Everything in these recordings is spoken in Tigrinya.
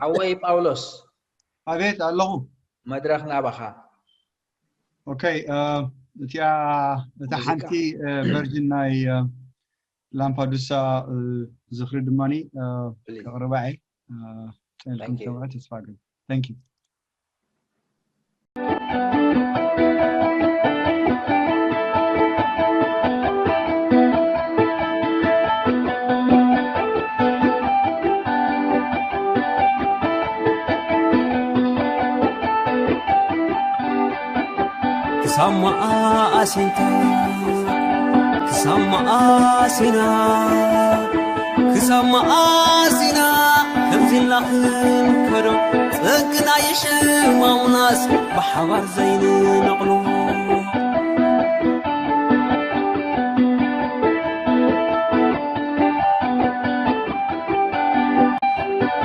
ሓወይ ጳውሎስ፣ ኣቤት ኣለኹ። መድረኽ ናባኻ። ኦኬይ፣ እ፣ እቲኣ፣ እታ ሓንቲ፣ እ፣ ቨርዥን ናይ፣ እ፣ ላምፓዱሳ፣ እ፣ ዝኽሪ ድማኒ፣ እ፣ ከቕርባ እየ። እ፣ ጥዕንኩም ተባዕ ተስፋ ገ-፣ thank you። ክሳብ መኣስ ኢንታ፣ ክሳብ መኣስ ኢና፣ ክሳብ መኣስ ኢና ከምዚ ኢልና ክንከዶ? ጸግና ይሽማሙናስ ብሓባር ዘይንነቕሎ።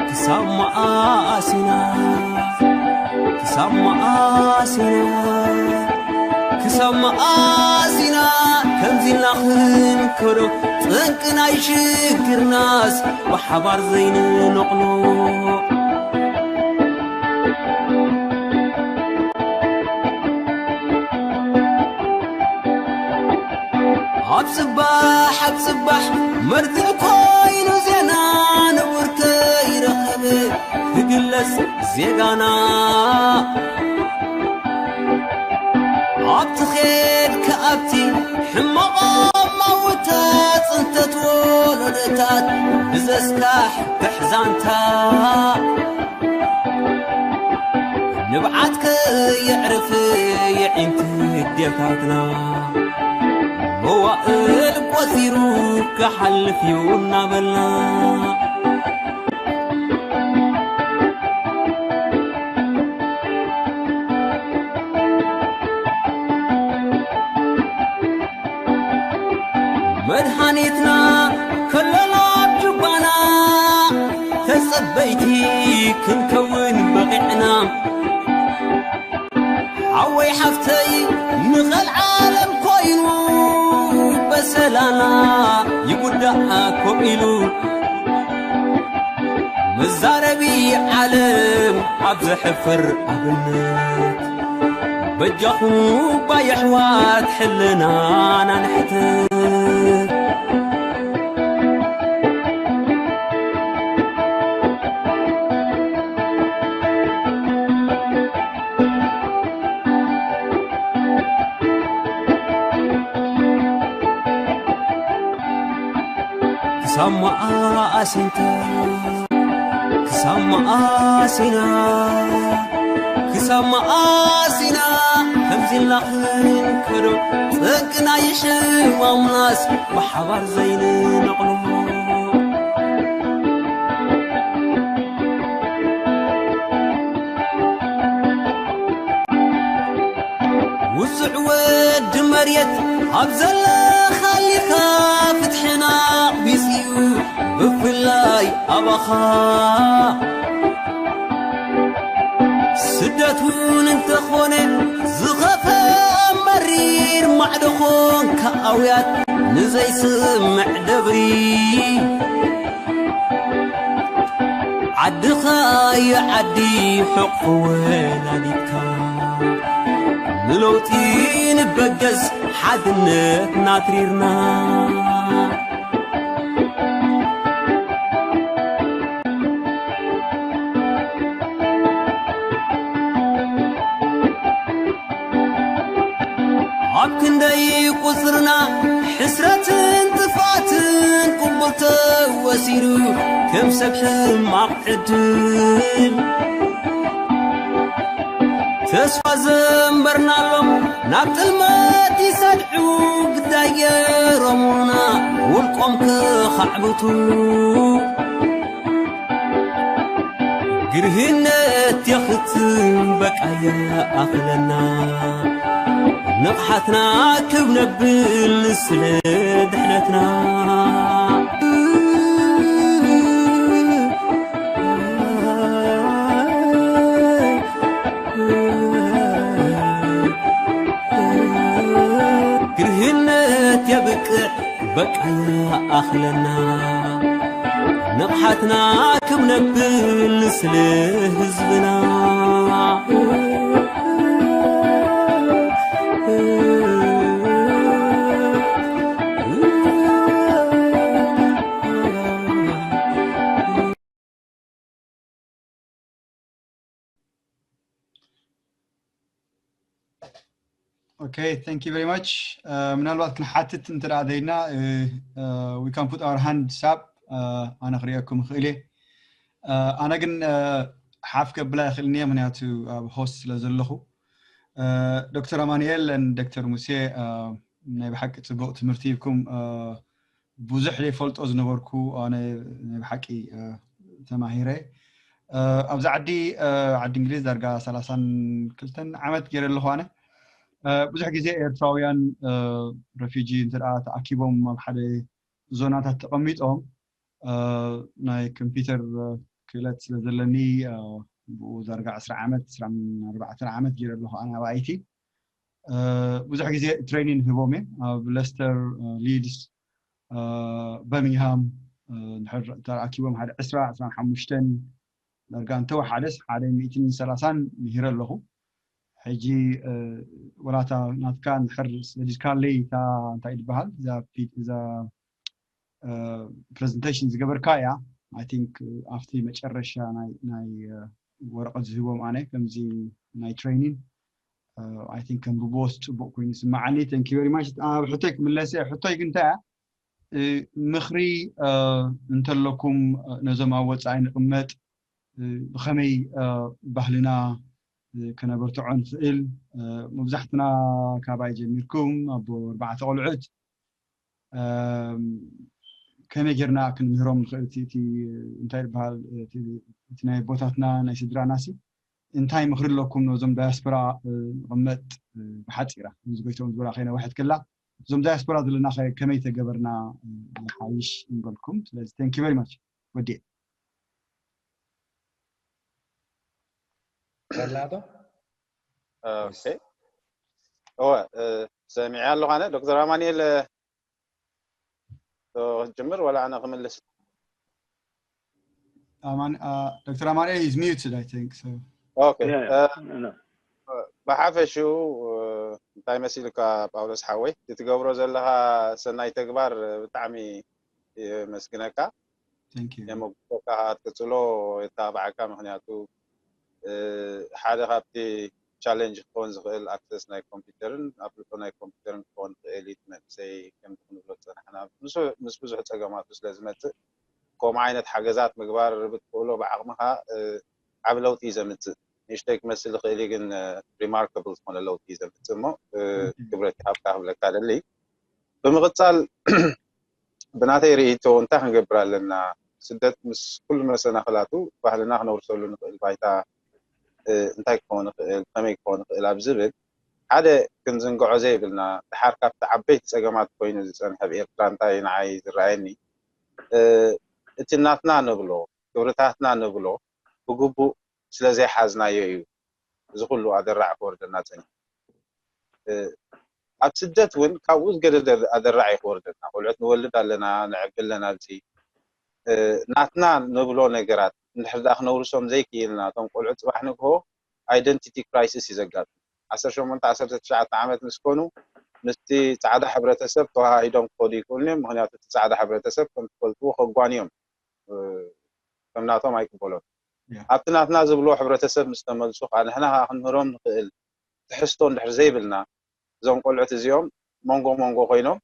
ክሳብ መኣስ ኢና፣ ክሳብ መኣስ ኢና፣ ክሳብ መኣስ ኢና ከምዚ ኢልና ክንከዶ? ጠንቂ ናይ ሽግርናስ ብሓባር ዘይንነቕሎ። ኣብ ጽባሕ ኣብ ጽባሕ መርትዕ ኮይኑ ዜና ንቡር ከይረኸበ ክግለጽ ዜጋና። ኣብቲ ኼድካ ኣብቲ ሕማቕ ኣማውታ ጽንተት ወለዶታት ብዘስካሕክሕ ዛንታ። ንብዓት ከየዕርፍ የዒንቲ ኣዴታትና፣ መዋእል ቆጺሩ ክሓልፍ እዩ እናበልና። መድሃኒትና ከለና ኣብ ጁባና፣ ተጸበይቲ ክንከውን በቒዕና። ሓወይ ሓፍተይ ንቐልዓለም ኮይኑ፣ በሰላና ይጉዳእ ኮፍ ኢሉ። መዛረቢ ዓለም ኣብ ዘሕፍር ኣብነት፣ በጃኹም እባ የሕዋት ሕልናና ንሕተት። ክሳብ መኣስ ኢንታ፣ ክሳብ መኣስ ኢና፣ ክሳብ መኣስ ኢና ከምዚ ኢልና ክንከዶ? ጸግና ይሽማሙናስ ብሓባር ዘይንነቕሎ። ውጹዕ ወዲ መሬት ኣብ ዘለኻሊኻ ፍትሕና ቢጽዩ ብፍላይ ኣባኻ። ስደት እውን እንተኾነ ዝኸፈ መሪር ማዕዶ ኾንካ ኣውያት ንዘይስምዕ ደብሪ። ዓድኻ የዓዲ ሕቕፎ ወላዲትካ ንለውጢ ንበገስ ሓድነትና ኣትሪርና። ኣብ ክንደይ ቁጽርና ሕስረትን ጥፍኣትን ቅቡል ተወሲዱ ከም ሰብ ሕማቕ ዕድል። ተስፋ ዘንበርናሎም ናብ ጥልመት ይሰድዑ ግዳይ ገይሮምና ውልቆም ክኻዕብቱ። ግርህነት የኽትም በቃ ይኣኽለና፣ ንቕሓትና ክብ ነብል ስለ ድሕነትና። ግርህነት የብቅዕ በቃ ይኣኽለና። ንቕሓትና ከም ነብል ስለ ህዝብና። Okay, thank you very much. ምናልባት ክንሓትት እንተ ደኣ ደይና, we can put our hands up. ኣነ ክርእየኩም እኽእል እየ። ኣነ ግን ሓፍ ከብላ ይኽእልኒ እየ፣ ምክንያቱ ኣብ ሆስት ስለ ዘለኹ። ዶክተር ኣማኑኤል፣ ዶክተር ሙሴ፣ ናይ ብሓቂ ጽቡቕ ትምህርቲ ሂብኩም። ብዙሕ ዘይፈልጦ ዝነበርኩ ኣነ ናይ ብሓቂ ተማሂረ። ኣብዚ ዓዲ ዓዲ እንግሊዝ ዳርጋ ሰላሳን ክልተን ዓመት ገይረ ኣለኹ ኣነ። ብዙሕ ግዜ ኤርትራውያን ረፊጂ እንተ ተኣኪቦም ኣብ ሓደ ዞናታት ተቐሚጦም ናይ ኮምፒውተር ክእለት ስለ ዘለኒ ብኡ ዳርጋ ዕስራ ዓመት ዕስራን ኣርባዕተን ዓመት ገይረ ኣለኹ ኣነ ኣብ ኣይቲ። ብዙሕ ግዜ ትሬኒን ህቦም እየ ኣብ ለስተር፣ ሊድስ፣ በርሚንግሃም እንድሕር ተኣኪቦም ሓደ ዕስራ ዕስራን ሓሙሽተን ዳርጋ እንተወሓደስ ሓደ ሚእትን ሰላሳን ምሂረ ኣለኹ። ሕጂ ወላታ ናትካ እንድሕር ሰዲድካለይ እታ እንታይ ዝበሃል እዛ ፕሬዘንቴሽን ዝገበርካ እያ። I think ኣብቲ መጨረሻ ናይ ወረቐት ዝህቦም ኣነ ከምዚ ናይ ትሬኒን I think ከንብብዎስ ጽቡቕ ኮይኑ ይስምዓኒ። Thank you very much። ኣብ ሕቶይ ክምለስ እየ። ሕቶይ ግን እንታይ እያ? ምኽሪ እንተለኩም ነዞም ኣብ ወጻኢ ንቕመጥ ብኸመይ ባህልና ከነበርትዖ ንኽእል? መብዛሕትና ካባይ ጀሚርኩም ኣቦ ኣርባዕተ ቆልዑት ከመይ ጌርና ክንምህሮም ንኽእል? እቲ እንታይ ዝበሃል እቲ ናይ ኣቦታትና ናይ ስድራና ሲ እንታይ ምኽሪ ኣለኩም ነዞም ዳያስፖራ ንቕመጥ? ብሓፂራ ከምዚ ጎይቶም ዝበላ ከይነውሐት ከላ እዞም ዳያስፖራ ዘለና ከመይ ተገበርና ይሓይሽ ንበልኩም? ስለዚ thank you very much ወዲኤ። በላዶ እወ ሰሚዐ ኣለኹ ኣነ። ዶክተር ኣማኑኤል ክትጅምር ዋላ ኣነ ክምልስ? ዶክተር ኣማኑኤል is muted I think so. Okay. ብሓፈሽኡ እንታይ መሲልካ ጳውሎስ ሓወይ፣ እቲ ትገብሮ ዘለኻ ሰናይ ተግባር ብጣዕሚ የመስግነካ። Thank you. የመጉሰካ ክትቅፅሎ የተባብዓካ። ምክንያቱ ሓደ ካብቲ ቻለንጅ ክኸውን ዝኽእል ኣክሰስ ናይ ኮምፒውተርን ኣፍልጦ ናይ ኮምፒውተርን ክኸውን ይኽእል እዩ። እቲ መንእሰይ ከምቲ ክንብሎ ዝፀናሕና ምስ ብዙሕ ፀገማቱ ስለ ዝመፅእ ከምኡ ዓይነት ሓገዛት ምግባር ብትኽእሎ ብዓቕምኻ ዓብ ለውጢ እዩ ዘምፅእ። ንእሽተይ ክመስል ይኽእል እዩ ግን ሪማርከብል ዝኾነ ለውጢ እዩ ዘምፅእ እሞ ክብረት ይሃብካ ክብለካ ደሊ። ብምቕፃል ብናተይ ርእይቶ እንታይ ክንገብር ኣለና? ስደት ምስ ኩሉ መሰናኽላቱ ባህልና ክነውርሰሉ ንኽእል ባይታ እንታይ ክኸውን ይኽእል፣ ከመይ ክኸውን ይኽእል ኣብ ዝብል ሓደ ክንዝንግዖ ዘይብልና ድሓር ካብቲ ዓበይቲ ፀገማት ኮይኑ ዝፀንሐ ኣብ ኤርትራ እንታይ ንዓይ ዝረኣየኒ እቲ ናትና ንብሎ ክብርታትና ንብሎ ብግቡእ ስለ ዘይሓዝናዮ እዩ እዚ ኩሉ ኣደራዕ ክወርደና ፀኒሑ። ኣብ ስደት እውን ካብኡ ዝገደደ ኣደራዕ እዩ ክወርደና። ቆልዑት ንወልድ ኣለና፣ ንዕቢ ኣለና ኣብዚ ናትና ንብሎ ነገራት እንድሕር ደኣ ክነውርሶም ዘይክኢልና እቶም ቆልዑት ፅባሕ ንግሆ ኣይደንቲቲ ክራይሲስ እዩ ዘጋጥም። ዓሰርተ ሸሞንተ ዓሰርተ ትሽዓተ ዓመት ምስ ኮኑ ምስቲ ፃዕዳ ሕብረተሰብ ተዋሃሂዶም ክኸዱ ይክእሉን እዮም። ምክንያቱ እቲ ፃዕዳ ሕብረተሰብ ከም ትፈልጥዎ ከጓንዮም ከም ናቶም ኣይቅበሎን። ኣብቲ ናትና ዝብልዎ ሕብረተሰብ ምስ ተመልሱ ከዓ ንሕና ከዓ ክንምህሮም ንክእል ትሕዝቶ እንድሕር ዘይብልና እዞም ቆልዑት እዚኦም መንጎ መንጎ ኮይኖም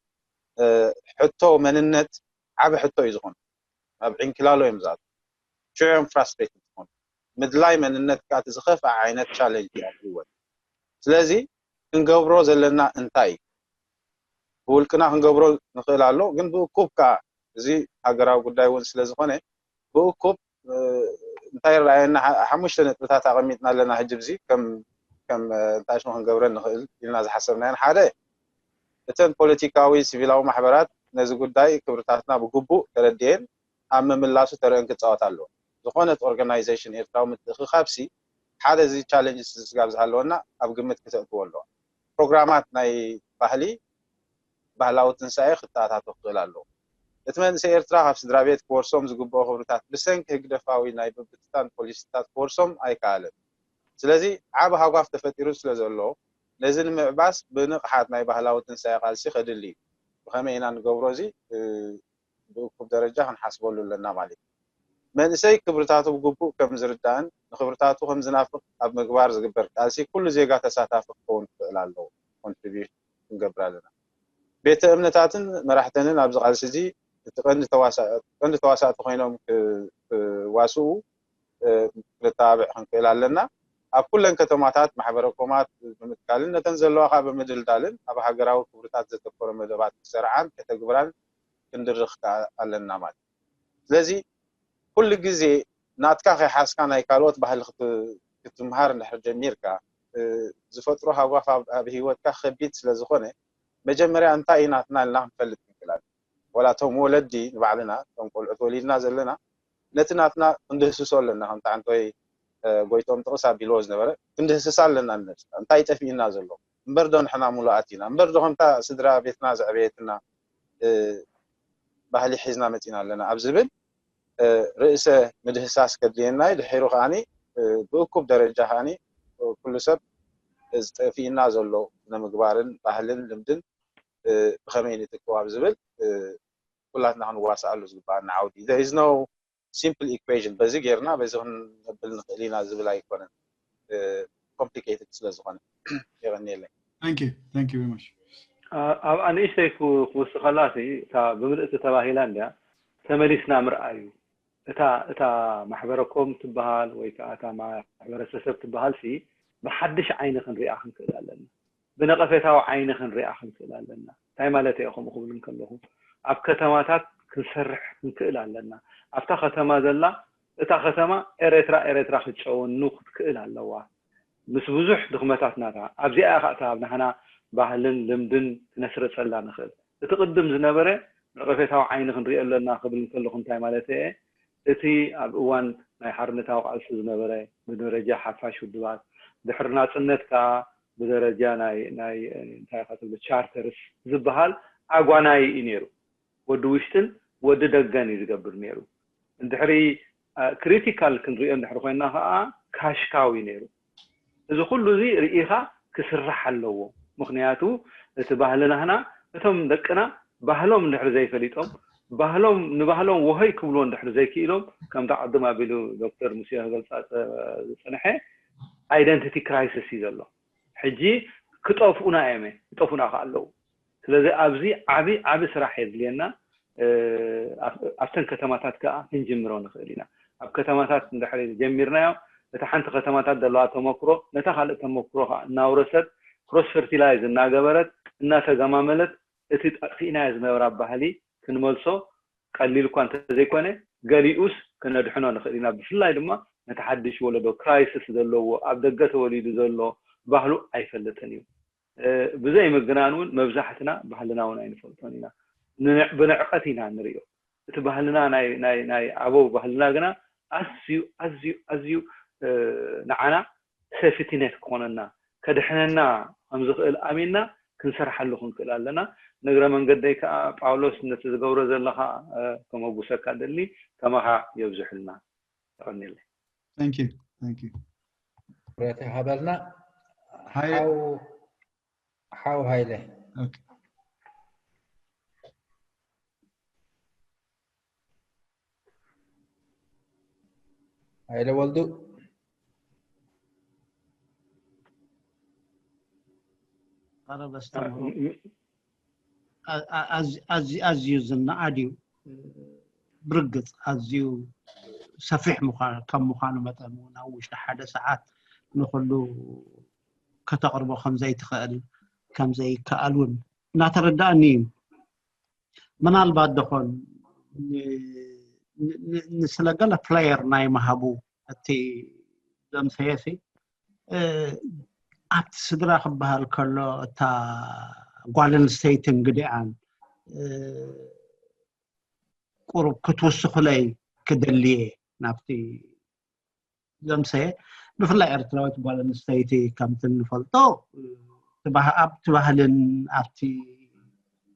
ሕቶ መንነት ዓብ ሕቶ እዩ ዝኾኑ። ኣብ ዕንኪላሎ እዮም ዝኣትዉ። ሽዑ እዮም ፍራስትሬትድ ዝኾኑ። ምድላይ መንነት ከዓ እቲ ዝኸፍኣ ዓይነት ቻለንጅ እዩ ኣብ ህይወት። ስለዚ ክንገብሮ ዘለና እንታይ እዩ? ብውልቅና ክንገብሮ ንኽእል ኣሎ፣ ግን ብእኩብ ከዓ እዚ ሃገራዊ ጉዳይ እውን ስለ ዝኾነ ብእኩብ እንታይ ይረኣየና ሓሙሽተ ነጥብታት ኣቐሚጥና ኣለና። ሕጂ ብዚ ከም እንታይ ሽሙ ክንገብረን ንኽእል ኢልና ዝሓሰብናየን ሓደ እተን ፖለቲካዊ ሲቪላዊ ማሕበራት ነዚ ጉዳይ ክብርታትና ብግቡእ ተረድኤን ኣብ ምምላሱ ተረአን ክፃወት ኣለዎ። ዝኾነት ኦርጋናይዜሽን ኤርትራዊ ምትእኽኻብሲ ሓደ እዚ ቻለንጅ ስጋብ ዝሃለወና ኣብ ግምት ክተእትዎ ኣለዋ። ፕሮግራማት ናይ ባህሊ ባህላዊ ትንሳኤ ክተኣታቶ ክኽእል ኣለዎ። እቲ መንእሰይ ኤርትራ ካብ ስድራ ቤት ክወርሶም ዝግብኦ ክብርታት ብሰንኪ ህግደፋዊ ናይ ምብትታን ፖሊሲታት ክወርሶም ኣይከኣለን። ስለዚ ዓቢ ሃጓፍ ተፈጢሩ ስለ ዘሎ ነዚ ንምዕባስ ብንቕሓት ናይ ባህላዊ ትንሳኤ ቃልሲ ከድሊ እዩ። ብኸመይ ኢና ንገብሮ? እዚ ብእኩብ ደረጃ ክንሓስበሉ ኣለና ማለት እዩ። መንእሰይ ክብርታቱ ብግቡእ ከም ዝርዳእን ንክብርታቱ ከም ዝናፍቕ ኣብ ምግባር ዝግበር ቃልሲ ኩሉ ዜጋ ተሳታፊ ክኸውን ክኽእል ኣለዎ። ኮንትሪቢሽን ክንገብር ኣለና። ቤተ እምነታትን መራሕተንን ኣብዚ ቃልሲ እዚ እቲ ቀንዲ ተዋሳእቲ ኮይኖም ክዋስኡ ክንተባብዕ ክንክእል ኣለና። ኣብ ኩለን ከተማታት ማሕበረ ኮማት ብምትካልን ነተን ዘለዋ ከዓ ብምድልዳልን ኣብ ሃገራዊ ክብርታት ዘተኮረ መደባት ክሰርዓን ከተግብራን ክንድርኽ ከዓ ኣለና ማለት እዩ። ስለዚ ኩሉ ግዜ ናትካ ከይሓዝካ ናይ ካልኦት ባህሊ ክትምሃር እንድሕር ጀሚርካ ዝፈጥሮ ሃጓፍ ኣብ ህይወትካ ከቢድ ስለዝኾነ መጀመርያ እንታይ እዩ ናትና ኢልና ክንፈልጥ ክንክእል ኣለና። ወላ እቶም ወለዲ ንባዕልና እቶም ቆልዑት ወሊድና ዘለና ነቲ ናትና ክንድህስሶ ኣለና። ከምቲ ዓንቶይ ጎይቶም ጥቕስ ኣቢልዎ ዝነበረ ክንድህስሳ ኣለና። ንነብስና እንታይ ጠፊእና ዘሎ እምበር ዶ ንሕና ሙሉኣት ኢና እምበር ዶ ከምታ ስድራ ቤትና ዘዕበየትና ባህሊ ሒዝና መፂና ኣለና ኣብ ዝብል ርእሰ ምድህሳስ ከድልየና እዩ። ድሒሩ ከዓኒ ብእኩብ ደረጃ ከዓኒ ኩሉ ሰብ ዝጠፊእና ዘሎ ስነ ምግባርን ባህልን ልምድን ብኸመይ ንትክው ኣብ ዝብል ኩላትና ክንዋስኣሉ ዝግባኣና ዓውዲ there is no simple equation በዚ ጌርና በዚ ክንብል ንኽእል ኢና ዝብል ኣይኮነን። ኮምፕሊኬትድ ስለ ዝኾነ የቐንየለይ። Thank you, thank you very much. ኣብ ኣንእሽተይ ክውስኸላ እታ ብምልእቲ ተባሂላ እንዲያ ተመሊስና ምርኣዩ እታ እታ ማሕበረኮም ትበሃል ወይ ከዓ እታ ማሕበረሰሰብ ትበሃል ሲ ብሓድሽ ዓይኒ ክንሪኣ ክንክእል ኣለና። ብነቐፌታዊ ዓይኒ ክንሪኣ ክንክእል ኣለና። እንታይ ማለት እየ ከምኡ ክብል እንከለኹ ኣብ ከተማታት ክንሰርሕ ክንክእል ኣለና። ኣብታ ከተማ ዘላ እታ ከተማ ኤረትራ ኤረትራ ክትጨወኑ ክትክእል ኣለዋ። ምስ ብዙሕ ድኽመታት ናታ ኣብዚኣ እያ ከዓ ኣብ ናህና ባህልን ልምድን ክነስረፀላ ንኽእል። እቲ ቅድም ዝነበረ ነቐፌታዊ ዓይኒ ክንሪኦ ኣለና ክብል እንከለኹ እንታይ ማለት እየ? እቲ ኣብ እዋን ናይ ሓርነታዊ ቃልሲ ዝነበረ ብደረጃ ሓፋሽ ውድባት ድሕሪ ናፅነት ከዓ ብደረጃ ናይ ናይ እንታይ ኢኻ ትብሎ ቻርተርስ ዝበሃል ኣጓናይ እዩ ነይሩ። ወዲ ውሽጥን ወዲ ደገን እዩ ዝገብር ነይሩ። እንድሕሪ ክሪቲካል ክንሪኦ እንድሕሪ ኮይና ከዓ ካሽካዊ ነይሩ። እዚ ኩሉ እዚ ርኢኻ ክስራሕ ኣለዎ። ምክንያቱ እቲ ባህሊ ናህና እቶም ደቅና ባህሎም እንድሕሪ ዘይፈሊጦም ባህሎም ንባህሎም ወሆይ ክብልዎ እንድሕሪ ዘይክኢሎም ከምቲ ቅድም ኣቢሉ ዶክተር ሙሴ ክገልፃ ዝፀንሐ ኣይደንቲቲ ክራይሲስ እዩ ዘሎ። ሕጂ ክጠፍኡና እዮም ክጠፉና ከዓ ኣለዉ። ስለዚ ኣብዚ ዓቢ ዓቢ ስራሕ የድልየና። ኣብተን ከተማታት ከዓ ክንጅምሮ ንኽእል ኢና። ኣብ ከተማታት እንድሕሪ ጀሚርናዮ እታ ሓንቲ ከተማታት ዘለዋ ተመክሮ ነታ ካልእ ተመክሮ ከዓ እናውረሰት ክሮስ ፈርቲላይዝ እናገበረት እናተገማመለት እቲ ጠፊእናዮ ዝነበራ ባህሊ ክንመልሶ ቀሊል እኳ እንተዘይኮነ ገሊኡስ ክነድሕኖ ንኽእል ኢና። ብፍላይ ድማ ነቲ ሓድሽ ወለዶ ክራይስስ ዘለዎ ኣብ ደገ ተወሊዱ ዘሎ ባህሉ ኣይፈልጥን እዩ። ብዘይ ምግናን እውን መብዛሕትና ባህልና እውን ኣይንፈልጦን ኢና። ብንዕቀት ኢና ንሪኦ። እቲ ባህልና ናይ ኣበው ባህልና ግና ኣዝዩ ኣዝዩ ኣዝዩ ንዓና ሴፍቲ ኔት ክኾነና ከድሕነና ከምዝኽእል ኣሚንና ክንሰርሓሉ ክንክእል ኣለና። ንእግረ መንገደይ ከዓ ጳውሎስ ነቲ ዝገብሮ ዘለኻ ከመጉሰካ ደሊ ከማኻ የብዝሕልና። ተቐኒለ Thank you, thank you. ክብረት ይሃበልና። ሃይ- ሓው ሓው ሃይለ ኦኬ። ሃይለ ወልዱ ቀረብ ኣስተምህሮ ኣዝዩ ዝነኣድ እዩ። ብርግፅ ኣዝዩ ሰፊሕ ከም ምዃኑ መጠን እውን ኣብ ውሽጢ ሓደ ሰዓት ንኩሉ ከተቕርቦ ከምዘይትኽእል ከምዘይከኣል እውን እናተረዳእኒ እዩ። ምናልባት ደኾን ንስለ ገለ ፕለየር ናይ ምሃቡ እቲ ዘምሰየሲ ኣብቲ ስድራ ክበሃል ከሎ እታ ጓል ኣንስተይቲ እንግዲኣን ቁሩብ ክትውስኹለይ ክደልየ ናብቲ ዘምሰየ ብፍላይ ኤርትራዊት ጓል ኣንስተይቲ ከምቲ እንፈልጦ ኣብቲ ባህልን ኣብቲ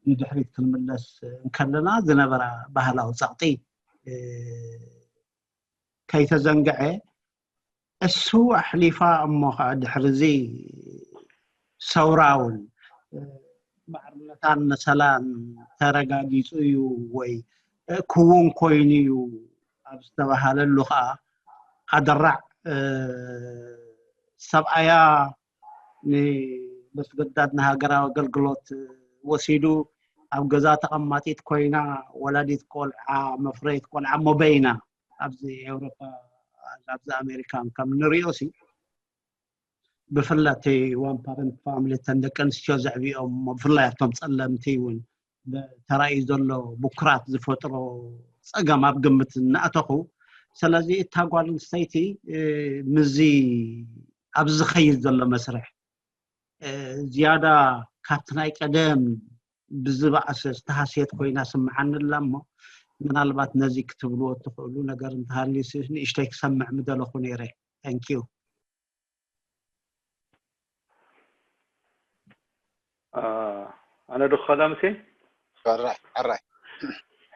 ንድሕሪት ክንምለስ እንከለና ዝነበራ ባህላዊ ጸቕጢ ከይተዘንግዐ እሱ ኣሕሊፋ እሞ ከዓ ድሕርዚ ሰውራ እውን ማዕርነታን መሰላን ተረጋጊፁ እዩ ወይ ክውን ኮይኑ እዩ ኣብ ዝተባሃለሉ ከዓ ኣደራዕ ሰብኣያ ንመስገዳድ ንሃገራዊ ኣገልግሎት ወሲዱ ኣብ ገዛ ተቐማጢት ኮይና ወላዲት ቆልዓ መፍረይት ቆልዓ ሞበይና ኣብዚ ኤውሮፓ ኣብዚ ኣሜሪካን ከም ንሪኦ ሲ ብፍላይ one parent family ተን ደቂ ኣንስትዮ ዘዕቢኦም ብፍላይ ኣብቶም ፀለምቲ እውን ተራእዩ ዘሎ ብኩራት ዝፈጥሮ ፀገም ኣብ ግምት እናእተኹ ስለዚ እታ ጓል ኣንስተይቲ ምዚ ኣብዚ ዝኸይድ ዘሎ መስርሕ ዝያዳ ካብቲ ናይ ቀደም ብዝበኣሰ ዝተሃስየት ኮይና ስምዓኒ ኣላ እሞ ምናልባት ነዚ ክትብልዎ እትኽእሉ ነገር እንተሃልዩ ንእሽተይ ክሰምዕ ምደለኹ ነይረ። Thank you። ኣነ ዶ ክኸዳ ምሴ ሕራይ ሕራይ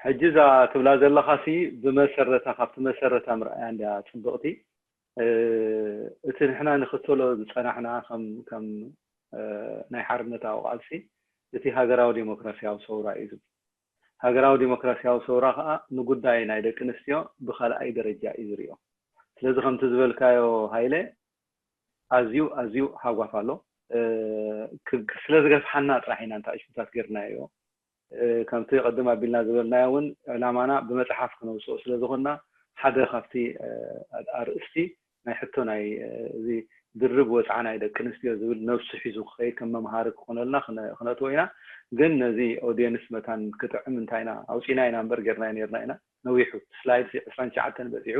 ሕጂ እዛ ትብላ ዘለኻሲ ብመሰረታ ካብቲ መሰረታ ምርኣያ እንድያ ፅብቕቲ እቲ ንሕና ንኽተሎ ዝፀናሕና ከም ናይ ሓርነታዊ ቃልሲ እቲ ሃገራዊ ዴሞክራሲያዊ ሰውራ እዩ ዝብል። ሃገራዊ ዴሞክራሲያዊ ሰውራ ከዓ ንጉዳይ ናይ ደቂ ኣንስትዮ ብካልኣይ ደረጃ እዩ ዝሪኦ። ስለዚ ከምቲ ዝበልካዮ ሃይለ ኣዝዩ ኣዝዩ ሃጓፍ ኣሎ። ስለ ዝገፍሓና ጥራሕ ኢና እንታይ ሽታት ጌርናዮ። ከምቲ ቅድም ኣቢልና ዝበልናዮ እውን ዕላማና ብመፅሓፍ ክነውፅኦ ስለ ዝኾንና ሓደ ካብቲ ኣርእስቲ ናይ ሕቶ ናይ እዚ ድርብ ወፅዓ ናይ ደቂ ኣንስትዮ ዝብል ነብሱ ሒዙ ክኸይድ ከም መምሃሪ ክኾነልና ክነእትዎ ኢና። ግን ነዚ ኦድየንስ መታን ክጥዕም እንታይ ኢና ኣውፂና ኢና እምበር ጌርናዮ ኔርና ኢና። ነዊሑ ስላይድ ዕስራን ትሽዓተን በፂሑ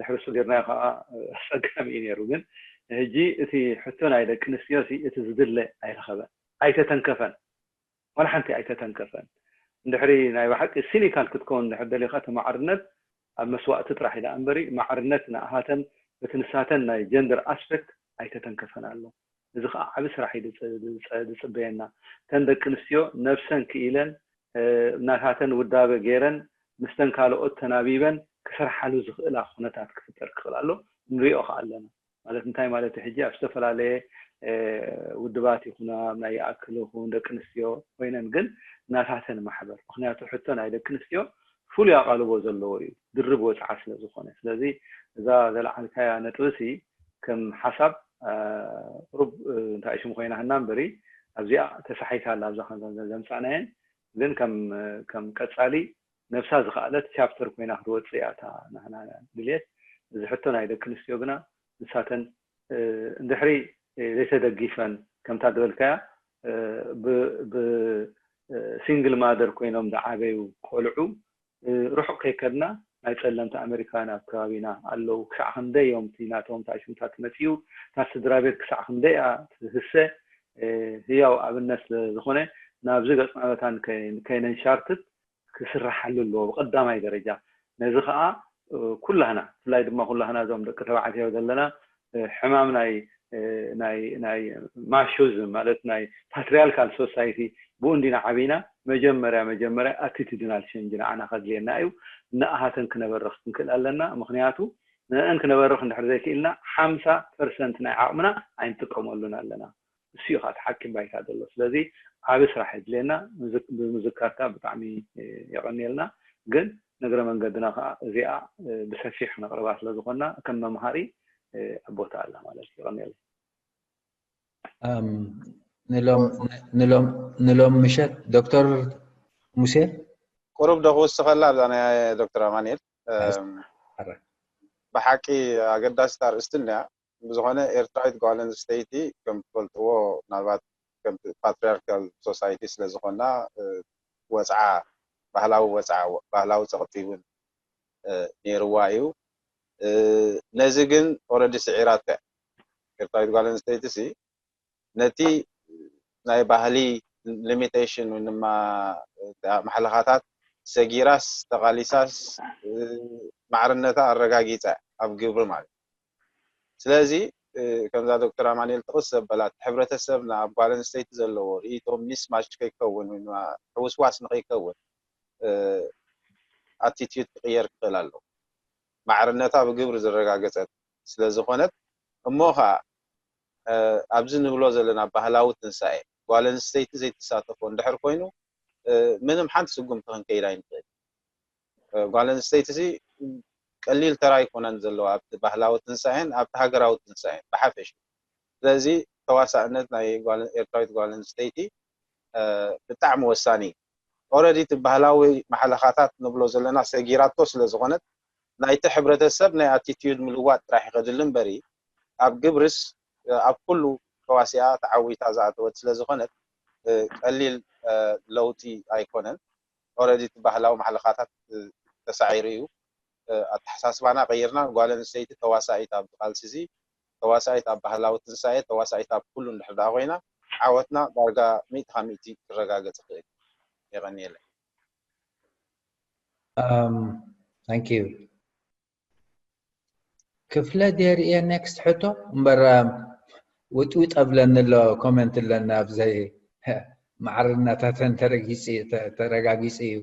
ንሕርሱ ጌርናዮ ከዓ ኣፀጋሚ እዩ ነይሩ። ግን ሕጂ እቲ ሕቶ ናይ ደቂ ኣንስትዮ እቲ ዝድለ ኣይረኸበን ኣይተተንከፈን። ዋላ ሓንቲ ኣይተተንከፈን። እንድሕሪ ናይ ብሓቂ ሲኒካል ክትከውን እንድሕር ደሊኻ እቲ ማዕርነት ኣብ መስዋእቲ ጥራሕ ኢላ እምበሪ ማዕርነት ንኣሃተን በቲ ንሳተን ናይ ጀንደር ኣስፐክት ኣይተተንከፈን ኣሎ። እዚ ከዓ ዓቢ ስራሕ እዩ ዝፅበየና። እተን ደቂ ኣንስትዮ ነብሰን ክኢለን ናታተን ውዳበ ገይረን ምስተን ካልኦት ተናቢበን ክሰርሓሉ ዝኽእላ ኩነታት ክፍጠር ክኽእል ኣሎ። ንሪኦ ከዓ ኣለና። ማለት እንታይ ማለት እዩ? ሕጂ ኣብ ዝተፈላለየ ውድባት ይኹና ናይ ይኣክል ይኹን ደቂ ኣንስትዮ ኮይነን ግን ናታተን ማሕበር ምክንያቱ ሕቶ ናይ ደቂ ኣንስትዮ ፍሉይ ኣቓልቦ ዘለዎ እዩ። ድርብ ወፅዓ ስለ ዝኾነ ስለዚ እዛ ዘለዓልካያ ነጥብሲ ከም ሓሳብ ቁሩብ እንታይ ሽሙ ኮይና ህና እምበሪ ኣብዚኣ ተሳሒታ ኣላ ኣብዛ ዘምፃእናየን ግን ከም ቀፃሊ ነብሳ ዝኸኣለት ቻፕተር ኮይና ክትወፅእ እያ እታ ናህና ድልየት። እዚ ሕቶ ናይ ደቂ ኣንስትዮ ግና ንሳተን እንድሕሪ ዘይተደጊፈን ከምታ ዝበልካያ ብሲንግል ማደር ኮይኖም ዝዓበዩ ቆልዑ ርሑቕ ከይከድና ናይ ፀለምቲ ኣሜሪካውያን ኣብ ከባቢና ኣለዉ። ክሳዕ ክንደይ እዮም እቲ ናቶም ታሽምታት መፅኡ እታ ስድራ ቤት ክሳዕ ክንደይ እያ ትህሰ ህያው ኣብነት ስለ ዝኾነ ናብዚ ገፅና መታን ከይነንሻርትት ክስራሓሉ ኣለዎ ብቀዳማይ ደረጃ። ነዚ ከዓ ኩላህና ብፍላይ ድማ ኩላህና እዞም ደቂ ተባዕትዮ ዘለና ሕማም ናይ ናይ ናይ ማሾዝም ማለት ናይ ፓትሪያርካል ሶሳይቲ ብኡ እንዲና ዓቢና መጀመርያ መጀመርያ ኣቲቱድናል ሸንጅ ንዓና ከድልየና እዩ። ንኣሃተን ክነበርኽ ክንክእል ኣለና። ምክንያቱ ንአን ክነበርኽ እንድሕር ዘይክኢልና ሓምሳ ፐርሰንት ናይ ዓቕምና ኣይንጥቀመሉን ኣለና። እሱ እዩ ከዓ ሓቂ ባይታ ዘሎ። ስለዚ ዓቢ ስራሕ የድልየና። ብምዝካርካ ብጣዕሚ የቐንየልና። ግን ንእግረ መንገድና ከዓ እዚኣ ብሰፊሕ ነቕርባ ስለ ዝኾንና ከም መምሃሪ ኣብ ቦታ ኣላ ማለት እዩ። የቐንየልና። ንሎም ምሸት ዶክተር ሙሴ ቁሩብ ዶ ክውስኸላ ኣብዛ ናይ ዶክተር ኣማኒኤል ብሓቂ ኣገዳሲት ኣርእስቲ እያ። ብዝኾነ ኤርትራዊት ጓል ኣንስተይቲ ከም ትፈልጥዎ ምናልባት ከም ፓትሪያርካል ሶሳይቲ ስለ ዝኾና ወፅዓ ባህላዊ ወፅዓ ባህላዊ ፀቕጢ እውን ነይርዋ እዩ። ነዚ ግን ኦረዲ ስዒራቶ እያ። ኤርትራዊት ጓል ኣንስተይቲ ሲ ነቲ ናይ ባህሊ ሊሚቴሽን ወይ ድማ ማሕለኻታት ሰጊራስ ተቓሊሳስ ማዕርነታ ኣረጋጊፃ ኣብ ግብሪ ማለት እዩ። ስለዚ ከምዛ ዶክተር ኣማኑኤል ጥቕስ ዘበላ፣ እቲ ሕብረተሰብና ኣብ ጓል ኣንስተይቲ ዘለዎ ርእይቶ ሚስማች ከይከውን ወይ ድማ ሕውስዋስ ንኸይከውን ኣቲቲዩድ ክቕየር ክኽእል ኣለዎ። ማዕርነታ ብግብሪ ዝረጋገፀት ስለ ዝኾነት እሞ ኸዓ ኣብዚ ንብሎ ዘለና ባህላዊ ትንሳኤ ጓል ኣንስተይቲ ዘይትሳተፎ እንድሕር ኮይኑ ምንም ሓንቲ ስጉምቲ ክንከይድ ኣይንኽእል። ጓል ኣንስተይቲ ቀሊል ተራ ኣይኮነን ዘለዎ ኣብቲ ባህላዊ ትንሳኤን ኣብቲ ሃገራዊ ትንሳኤን ብሓፈሽ። ስለዚ ተዋሳእነት ናይ ኤርትራዊት ጓል ኣንስተይቲ ብጣዕሚ ወሳኒ እዩ። ኦረዲ እቲ ባህላዊ ማሕለኻታት ንብሎ ዘለና ሰጊራቶ ስለ ዝኾነት ናይቲ ሕብረተሰብ ናይ ኣቲቲዩድ ምልዋጥ ጥራሕ ይኸድል እምበሪ ኣብ ግብርስ ኣብ ኩሉ ተዋሲኣ ተዓዊታ ዝኣተወት ስለ ዝኾነት ቀሊል ለውጢ ኣይኮነን። ኦረዲ እቲ ባህላዊ ማሕለኻታት ተሳዒሩ እዩ። ኣተሓሳስባና ቀይርና ጓል ኣንስተይቲ ተዋሳኢት ኣብዚ ቃልሲ እዚ ተዋሳኢት ኣብ ባህላዊ ትንሳኤ ተዋሳኢት ኣብ ኩሉ እንድሕር ደኣ ኮይና ዓወትና ዳርጋ ሚእቲ ካብ ሚእቲ ክረጋገጽ ይኽእል። የቐንየለይ። Thank you። ክፍለ ደርየ ኔክስት ሕቶ እምበር ውጥውጥ ኣብለኒ ኣሎ ኮመንት ኣለና ኣብዘይ ማዕርነታተን ተረጋጊፂ እዩ።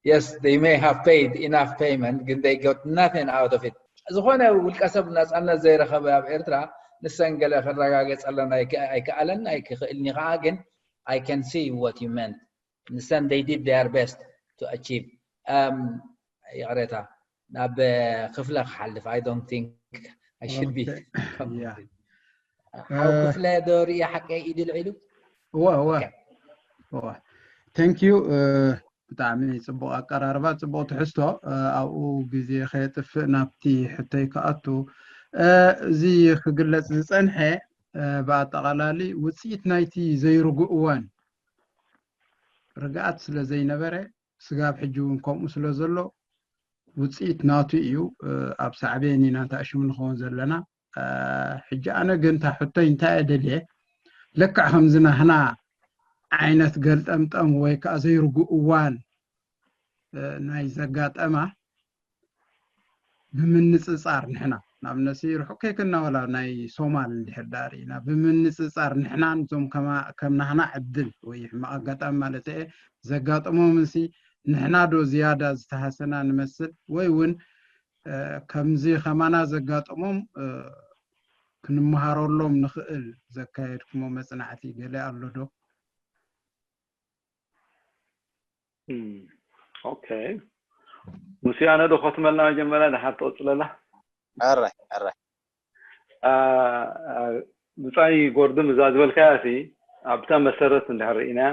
Yes, they may have paid enough payment ግን they got nothing out of it። ዝኾነ ውልቀ ሰብ ናፃነት ዘይረኸበ ኣብ ኤርትራ ንሰን ገለ ክረጋገፀለን ኣይከኣለን ኣይክኽእልን ከዓ ግን I can see what you meant። ንሰን they did their best to achieve። ይቕሬታ ናብ ክፍለ ክሓልፍ I don't think I should be። ሓው ክፍለ ዶ ርእየ ሓቀይ ኢዱ ልዒሉ? እወ እወ እወ። Thank you። ብጣዕሚ ፅቡቕ ኣቀራርባ፣ ፅቡቕ ትሕዝቶ። ኣብኡ ግዜ ከየጥፍእ ናብቲ ሕቶይ ክኣቱ። እዚ ክግለፅ ዝፀንሐ ብኣጠቓላሊ ውፅኢት ናይቲ ዘይርጉእ እዋን ርግኣት ስለ ዘይነበረ ስጋብ ሕጂ እውን ከምኡ ስለ ዘሎ ውፅኢት ናቱ እዩ። ኣብ ሳዕቤን ኢና ተኣሽሙ ንኸውን ዘለና። ሕጂ ኣነ ግን እታ ሕቶይ እንታይ እየ ደልየ ልክዕ ከምዚ ናህና ዓይነት ገልጠምጠም ወይ ከዓ ዘይርጉእ እዋን ናይ ዘጋጠማ ብምንፅፃር ንሕና ንኣብነት ርሑቅ ከይከድና ወላ ናይ ሶማል እንድሕር ዳኣ ርኢና ብምንፅፃር ንሕናን እዞም ከም ናህና ዕድል ወይ ሕማቅ ኣጋጣሚ ማለት እየ ዘጋጠሞምንሲ ንሕና ዶ ዝያዳ ዝተሃሰና ንመስል ወይ እውን ከምዚ ከማና ዘጋጠሞም ክንመሃረሎም ንኽእል ዘካየድኩሞ መፅናዕቲ ገለ ኣሎ ዶ? ኦኬ ሙስያነ ዶ ኸትመልና መጀመርያ ድሓር ትቕፅለላ ሕራይ ሕራይ ብፃይ ጎርድም እዛ ዝበልካያ ሲ ኣብታ መሰረት እንድሕር ርኢናያ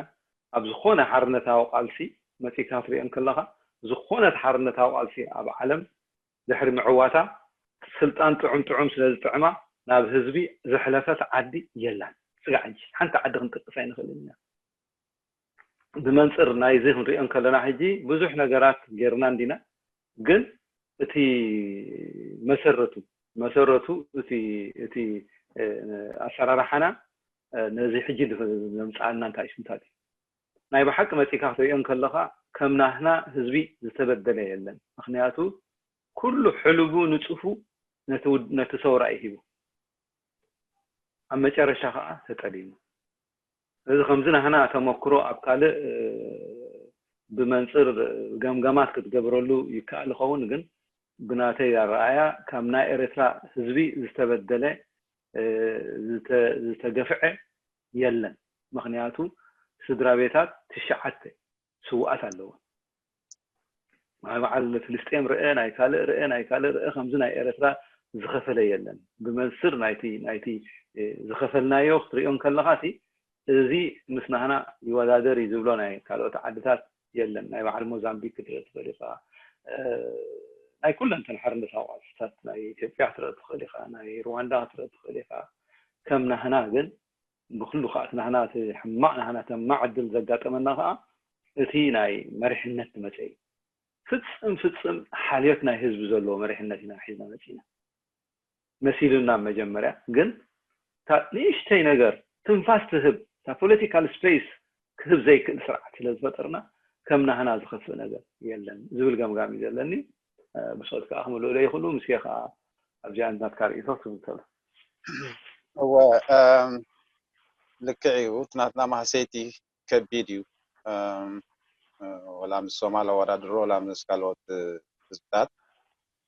ኣብ ዝኾነ ሓርነታዊ ቃልሲ መፂካ ክትሪኦ እንከለኻ ዝኾነት ሓርነታዊ ቃልሲ ኣብ ዓለም ድሕሪ ምዕዋታ ስልጣን ጥዑም ጥዑም ስለ ዝጥዕማ ናብ ህዝቢ ዘሕለፈት ዓዲ የላን። ስጋዕ ሕጂ ሓንቲ ዓዲ ክንጠቅስ ኣይንኽእልን ኢና። ብመንፅር ናይዚ ክንሪኦ እንከለና ሕጂ ብዙሕ ነገራት ጌርና እንዲና፣ ግን እቲ መሰረቱ መሰረቱ እቲ እቲ ኣሰራርሓና ነዚ ሕጂ ዘምፅኣልና እንታይ ሽምታት እዩ? ናይ ብሓቂ መፂእካ ክትሪኦ እንከለኻ ከም ናህና ህዝቢ ዝተበደለ የለን። ምክንያቱ ኩሉ ሕልቡ ንፅፉ ነቲ ሰውራ እዩ ሂቡ። ኣብ መጨረሻ ከዓ ተጠሊሙ። እዚ ከምዚ ናህና ተመክሮ ኣብ ካልእ ብመንፅር ገምገማት ክትገብረሉ ይከኣል ይኸውን፣ ግን ብናተይ ኣረኣያ ካብ ናይ ኤርትራ ህዝቢ ዝተበደለ ዝተገፍዐ የለን። ምክንያቱ ስድራ ቤታት ትሽዓተ ስውኣት ኣለዎ። ናይ በዓል ፍልስጤም ርአ ናይ ካልእ ርአ ናይ ካልእ ርአ ከምዚ ናይ ኤረትራ ዝኸፈለ የለን። ብመንስር ናይቲ ናይቲ ዝኸፈልናዮ ክትሪኦ እንከለኻ ሲ እዚ ምስ ናህና ይወዳደር እዩ ዝብሎ ናይ ካልኦት ዓድታት የለን። ናይ በዓል ሞዛምቢክ ክትርኢ ትኽእል ኢኻ። ናይ ኩለን ተን ሓርነታዊ ቃልስታት ናይ ኢትዮጵያ ክትርኢ ትኽእል ኢኻ። ናይ ሩዋንዳ ክትርኢ ትኽእል ኢኻ። ከም ናህና ግን ብኩሉ ከዓ እቲ ናህና እቲ ሕማቕ ናህና ተማዕ ዕድል ዘጋጠመና ከዓ እቲ ናይ መሪሕነት ዝመፀ እዩ። ፍፅም ፍፅም ሓልዮት ናይ ህዝቢ ዘለዎ መሪሕነት ኢና ሒዝና መፂና መሲሉና መጀመርያ። ግን እታ ንእሽተይ ነገር ትንፋስ ትህብ እታ ፖለቲካል ስፔስ ክህብ ዘይክእል ስርዓት ስለ ዝፈጠርና ከም ናህና ዝኸፍእ ነገር የለን ዝብል ገምጋም እዩ ዘለኒ። ብሶት ከዓ ክምልእሎ ይኽእሉ ምስየ ከዓ ኣብዚኣ ናትካ ርእይቶ ክብል ከሎ። እወ እም፣ ልክዕ እዩ። እቲ ናትና ማህሰይቲ ከቢድ እዩ። እም፣ እ፣ ወላ ምስ ሶማል ኣወዳድሮ ወላ ምስ ካልኦት፣ እ፣ ህዝብታት፣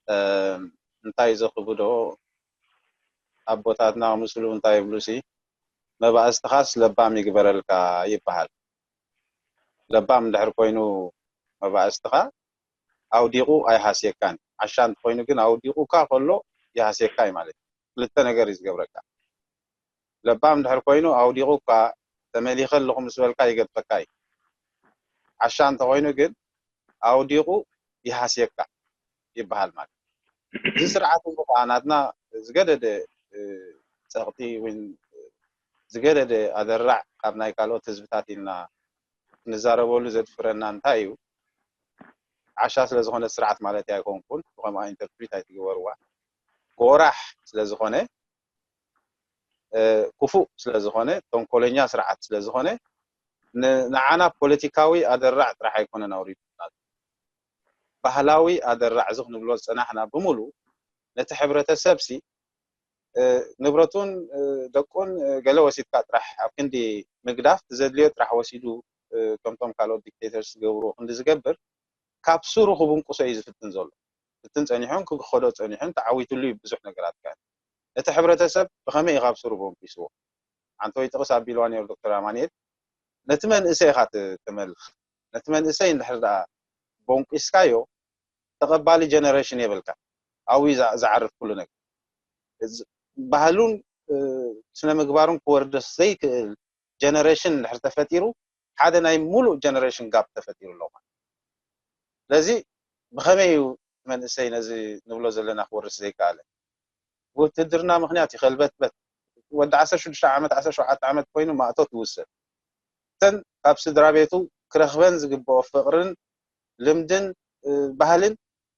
እም፣ እንታይ ዘኽብዶ ኣቦታትና ምስሉ እንታይ ይብሉ ሲ፣ መባእስትኻስ ለባም ይግበረልካ ይበሃል። ለባም እንድሕር ኮይኑ መባእስትኻ ኣውዲቑ ኣይሃስየካን። ዓሻ እንተኾይኑ ግን ኣውዲቑካ ከሎ ይሃስየካ እዩ ማለት እዩ። ክልተ ነገር እዩ ዝገብረካ። ለባም እንድሕር ኮይኑ ኣውዲቑካ ተመሊኸ ኣለኹ ምስ በልካ ይገድፈካ እዩ። ዓሻ እንተኾይኑ ግን ኣውዲቑ ይሃስየካ ይበሃል ማለት እዩ። እዚ ስርዓት እዚ ከዓ ናትና ዝገደደ፣ እ፣ ጸቕጢ ወይ ዝገደደ ኣደራዕ ካብ ናይ ካልኦት ህዝብታት ኢልና ክንዛረበሉ ዘድፍረና እንታይ እዩ? ዓሻ ስለ ዝኾነ ስርዓት ማለት ኣይኮንኩን፣ ብኸምኣ ኢንተርፕሪት ኣይትግበርዋ። ጎራሕ ስለ ዝኾነ፣ እ፣ ክፉእ ስለ ዝኾነ፣ ተንኮለኛ ስርዓት ስለ ዝኾነ፣ ን-፣ ንዓና ፖለቲካዊ ኣደራዕ ጥራሕ ኣይኮነን ኣውሪዱና። ባህላዊ ኣደራዕ እዚ ክንብሎ ዝጸናሕና ብምሉ ነቲ ሕብረተሰብ ሲ፣ እ፣ ንብረቱን፣ እ፣ ደቁን፣ እ፣ ገለ ወሲድካ ጥራሕ ኣብ ክንዲ ምግዳፍ ዘድልዮ ጥራሕ ወሲዱ፣ እ፣ ከምቶም ካልኦት ዲክቴተርስ ዝገብርዎ ክንዲ ዝገብር ካብ ስሩ ክብንቁሶ እዩ ዝፍትን ዘሎ። ፍትን ጸኒሑን ክኸዶ ጸኒሑን ተዓዊትሉ እዩ ብዙሕ ነገራት ከ። ነቲ ሕብረተሰብ ብኸመይ እዩ ካብ ስሩ በንቂስዎ? ሓንቲ ወይ ጥቕስ ኣቢልዋ ነይሩ ዶክተር ኣማኑኤል። ነቲ መንእሰይ ኢኻ ት-፣ ተመልኽ። ነቲ መንእሰይ እንድሕር ደኣ ቦንቂስካዮ፣ ተቐባሊ ጀነሬሽን የብልካ። ኣብኡ እዩ ዝዓ-፣ ዝዓርፍ ኩሉ ነገር። እዚ ባህሉን፣ እ፣ ስነ ምግባሩን ክወርደስ ዘይክእል ጀነሬሽን እንድሕር ተፈጢሩ፣ ሓደ ናይ ሙሉእ ጀነሬሽን ጋፕ ተፈጢሩ ኣሎ ማለት። ስለዚ ብኸመይ እዩ መንእሰይ ነዚ ንብሎ ዘለና ክወርስ ዘይከኣለ? ውትድርና ምኽንያት እዩ ከልበትበት። ወዲ ዓሰርተ ሽዱሽተ ዓመት፣ ዓሰርተ ሸውዓተ ዓመት ኮይኑ ማእቶት ይውሰድ። እተን ካብ ስድራ ቤቱ ክረኽበን ዝግብኦ ፍቕርን ልምድን፣ እ፣ ባህልን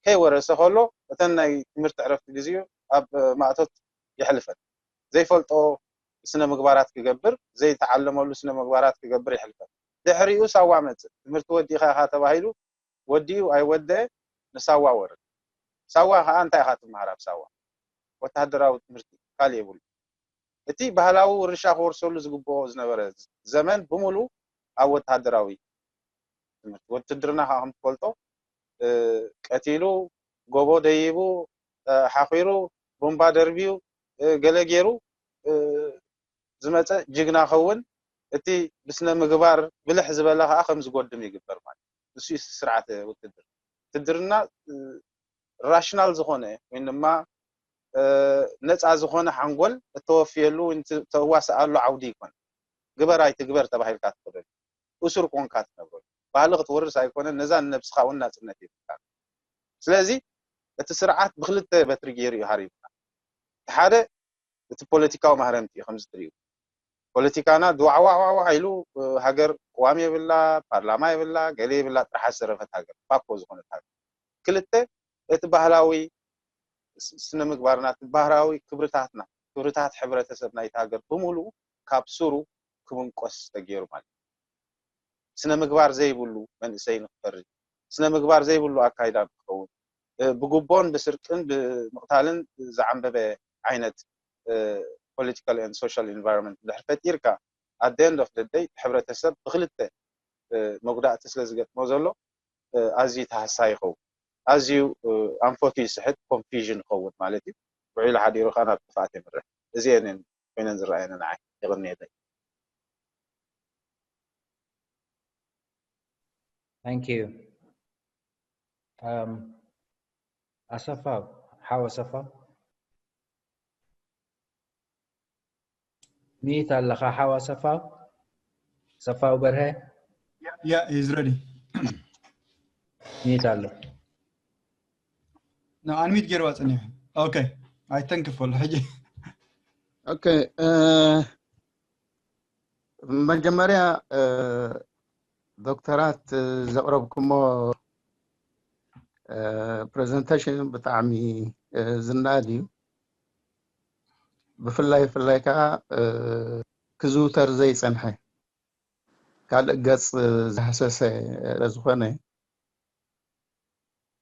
ከይወረሰ ከሎ፣ እተን ናይ ትምህርቲ ዕረፍቲ ግዜኡ ኣብ፣ እ፣ ማእቶት የሕልፈን። ዘይፈልጦ ስነ ምግባራት ክገብር፣ ዘይተዓለመሉ ስነ ምግባራት ክገብር የሕልፈን። ድሕሪኡ ሳዋ መጽእ። ትምህርቲ ወዲእኻ ኢኻ ተባሂሉ፣ ወዲኡ ኣይወደአ፣ ንሳዋ ወርድ። ሳዋ ኸኣ እንታይ ኢኻ ትመሃር ኣብ ሳዋ? ወተሃደራዊ ትምህርቲ፣ ካልእ የብሉ። እቲ ባህላዊ ውርሻ ክወርሰሉ ዝግብኦ ዝነበረ ዘመን ብምሉ ኣብ ወተሃደራዊ ትምህርቲ። ውትድርና ከዓ ከም ትፈልጦ፣ እ፣ ቀቲሉ፣ ጎቦ ደይቡ፣ እ፣ ሓኺሩ፣ ቡምባ ደርቢዩ፣ እ፣ ገለ ገይሩ፣ እ፣ ዝመጸ ጅግና ኸውን፣ እቲ ብስነ ምግባር ብልሕ ዝበለ ከዓ ከም ዝጎድም ይግበር ማለት እዩ። ንሱ እዩ ስርዓት ውትድርና። ውትድርና፣ እ፣ ራሽናል ዝኾነ ወይ ድማ፣ እ፣ ነፃ ዝኾነ ሓንጎል እተወፍየሉ ወይ እተ-፣ እተዋስኣሉ ዓውዲ ይኮን። ግበር ኣይትግበር ተባሂልካ ትኸደሉ። እሱር ኮንካ ትነብረሉ። ባህሊ ክትወርስ ኣይኮነን፣ ነዛ ንነብስኻ እውን ናጽነት የብልካን። ስለዚ እቲ ስርዓት ብክልተ በትሪ ገይሩ እዩ ሃሪምና። እቲ ሓደ እቲ ፖለቲካዊ ማህረምቲ እዩ፣ ከምዚ ትርእዩ። ፖለቲካና ድዋዕዋዕዋዕዋዕ ኢሉ፣ እ፣ ሃገር ቅዋም የብላ፣ ፓርላማ የብላ፣ ገለ የብላ፣ ጥራሕ ዝተረፈት ሃገር፣ ባኮ ዝኾነት ሃገር። ክልተ፣ እቲ ባህላዊ ስ-፣ ስነ ምግባርና፣ እቲ ባህላዊ ክብርታትና፣ ክብርታት ሕብረተሰብ ናይቲ ሃገር ብምሉኡ ካብ ስሩ ክብንቆስ ተገይሩ ማለት እዩ። ስነ ምግባር ዘይብሉ መንእሰይ ንክፈሪ፣ ስነ ምግባር ዘይብሉ ኣካይዳ ንክኸውን፣ እ፣ ብጉቦን ብስርቅን ብምቕታልን ዝዓንበበ ዓይነት፣ እ፣ political and social environment እንድሕር ፈጢርካ፣ at the end of the day ሕብረተሰብ ብክልተ፣ እ፣ መጉዳእቲ ስለ ዝገጥሞ ዘሎ፣ እ፣ ኣዝዩ ተሃሳዪ ይኸውን። ኣዝዩ፣ እ፣ ኣንፈቱ ይስሕት፣ ኮንፊዥን ይኸውን ማለት እዩ። ውዒሉ ሓዲሩ ከኣ ናብ ጥፍኣት የምርሕ። እዚአን እየን ኮይነን ዝረኣየኒ ንዓይ። የቐንየለይ። Thank you. Um, ኣሰፋ፣ ሓው ኣሰፋ። ሚዩት ኣለኻ ሓው ኣሰፋ? ኣሰፋው በርሀ? Yeah, he's ready. ሚዩት ኣሎ። No, unmute ገይርዋ ጸኒሑ። ኦኬ፣ ኣይተንክፈሉ ሕጂ። ኦኬ፣ እ፣ መጀመርያ፣ እ፣ ዶክተራት ዘቕረብኩሞ፣ እ፣ ፕሬዘንቴሽን ብጣዕሚ፣ እ፣ ዝነኣድ እዩ። ብፍላይ፣ ብፍላይ ከዓ፣ እ፣ ክዝውተር ዘይጸንሐ፣ ካልእ ገጽ ዝሃሰሰ ዝኾነ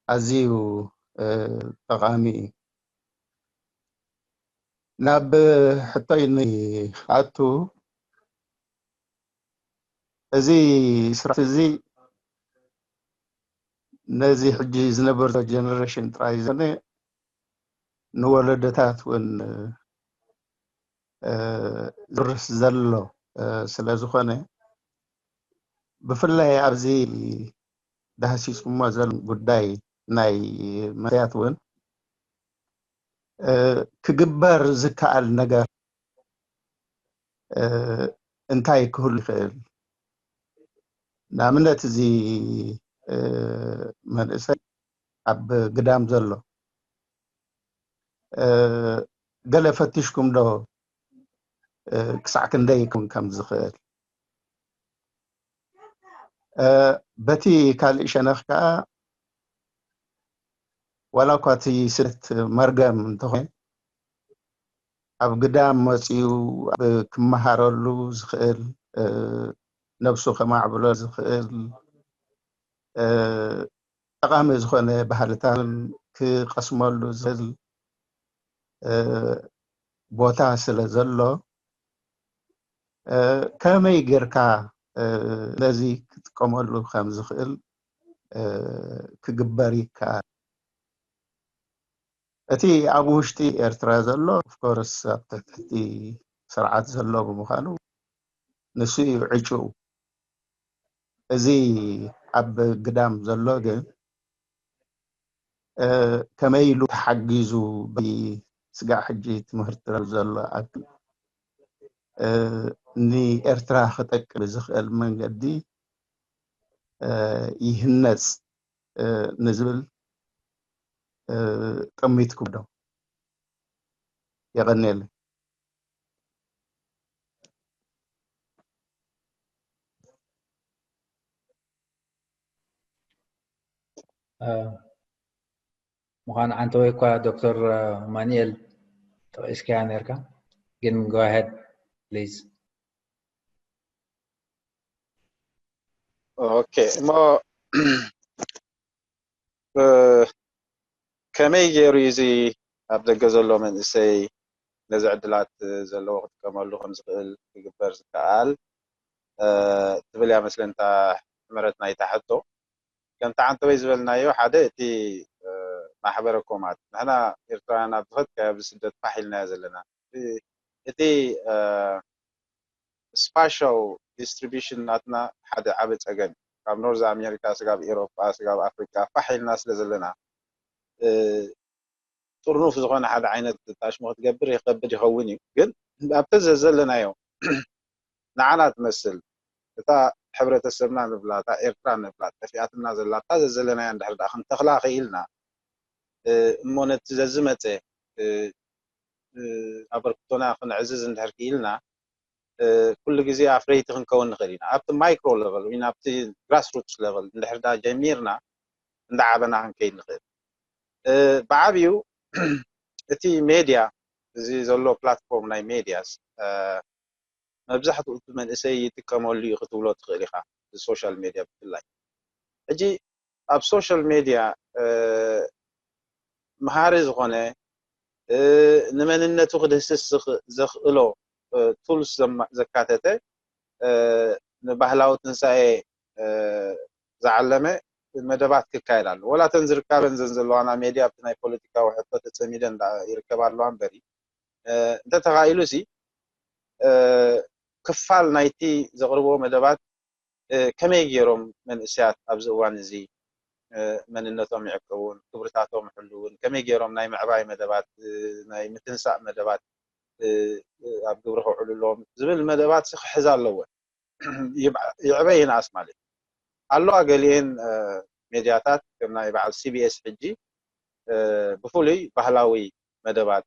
ኣዝዩ፣ እ፣ ጠቓሚ እዩ። ናብ ሕቶይ ንኣቱ። እዚ ስርዓት እዚ ነዚ ሕጂ ዝነበር ጀነሬሽን ጥራይ ዘነ ንወለዶታት እውን ዝርስ ዘሎ ስለ ዝኾነ፣ ብፍላይ ኣብዚ ዳህሲስኩሞ ዘሎ ጉዳይ ናይ መንእሰያት እውን ክግበር ዝከኣል ነገር እንታይ ክህሉ ይኽእል? ንኣብነት እዚ መንእሰይ ኣብ ግዳም ዘሎ ገለ ፈቲሽኩም ዶ ክሳዕ ክንደይ ክውን ከም ዝኽእል? በቲ ካልእ ሸነኽ ከዓ ዋላ እኳ እቲ ስደት መርገም እንተኾነ ኣብ ግዳም መፂኡ ኣብ ክመሃረሉ ዝኽእል ነብሱ ከማዕብሎ ዝኽእል ጠቓሚ ዝኾነ ባህልታትን ክቐስመሉ ዝኽእል ቦታ ስለ ዘሎ ከመይ ጌርካ ነዚ ክጥቀመሉ ከም ዝኽእል ክግበር ይከኣል። እቲ ኣብ ውሽጢ ኤርትራ ዘሎ ኦፍኮርስ ኣብ ትሕቲ ስርዓት ዘሎ ብምዃኑ ንሱ እዩ ዕጩ። እዚ ኣብ ግዳም ዘሎ ግን ከመይ ኢሉ ተሓጊዙ ብስጋዕ ሕጂ ትምህርቲ ዘሎ ኣክል ንኤርትራ ክጠቅም ዝኽእል መንገዲ ይህነጽ ንዝብል ጠሚትኩም ዶ? የቐንየለይ። ምዃን ዓንተወይ እኳ ዶክተር ማንኤል ጠቒስካያ ነርካ፣ ግን go ahead please። ኦኬ፣ እሞ ከመይ ገይሩ እዚ ኣብ ደገ ዘሎ መንእሰይ ነዚ ዕድላት ዘለዎ ክጥቀመሉ ከም ዝኽእል ክግበር ዝከኣል ትብል እያ መስለንታ ሕመረት ናይታ ሕቶ። ከምቲ ዓንተወይ ዝበልናዮ ሓደ እቲ ማሕበረ ኮማት ንሕና ኤርትራውያን ኣብ ዝኸድካዮ ኣብዚ ስደት ፋሕ ኢልናዮ ዘለና እቲ spatial distribution ናትና ሓደ ዓቢ ጸገም እዩ። ካብ ኖርዝ ኣሜሪካ ስጋብ ኤሮጳ ስጋብ ኣፍሪቃ ፋሕ ኢልና ስለ ዘለና ጥርኑፍ ዝኾነ ሓደ ዓይነት ታሽሞ ክትገብር ይኸብድ ይኸውን እዩ። ግን ኣብቲ ዘዘለናዮ ንዓና ትመስል እታ ሕብረተሰብና ንብላ እታ ኤርትራ ንብላ ጠፊኣትና ዘላ እታ ዘዘለናያ እንድሕር ደኣ ክንተኽላ ክኢልና እሞ ነቲ ዘዝመፀ ኣበርክቶና ክንዕዝዝ እንድሕር ክኢልና ኩሉ ግዜ ኣፍረይቲ ክንከውን ንኽእል ኢና። ኣብቲ micro level ወይ ኣብቲ grassroots level እንድሕር ደኣ ጀሚርና እንዳዓበና ክንከይድ ንኽእል። ብዓብዩ እቲ ሜድያ እዚ ዘሎ platform ናይ ሜድያስ መብዛሕትኡ እቲ መንእሰይ ይጥቀመሉ እዩ ክትብሎ ትኽእል ኢኻ። social media ብፍላይ ሕጂ ኣብ social media መሃሪ ዝኾነ ንመንነቱ ክድህስስ ዘኽእሎ tools ዘካተተ ንባህላዊ ትንሳኤ ዝዓለመ መደባት ክካየድ ኣሎ። ወላ እተን ዝርካበን ዘን ዘለዋና ሜድያ ኣብቲ ናይ ፖለቲካዊ ሕቶ ተፀሚደን ይርከባ ኣለዋ እምበሪ እንተተኻኢሉ ሲ ክፋል ናይቲ ዘቕርብዎ መደባት ከመይ ገይሮም መንእሰያት ኣብዚ እዋን እዚ መንነቶም ይዕቅቡን ክብርታቶም ይሕልውን ከመይ ገይሮም ናይ ምዕባይ መደባት ናይ ምትንሳእ መደባት ኣብ ግብሪ ከውዕሉ ኣለዎም ዝብል መደባት ክሕዝ ኣለወን። ይዕበ ይንኣስ ማለት ኣለዋ። ገሊኤን ሜድያታት ከም ናይ በዓል ሲቢኤስ ሕጂ ብፍሉይ ባህላዊ መደባት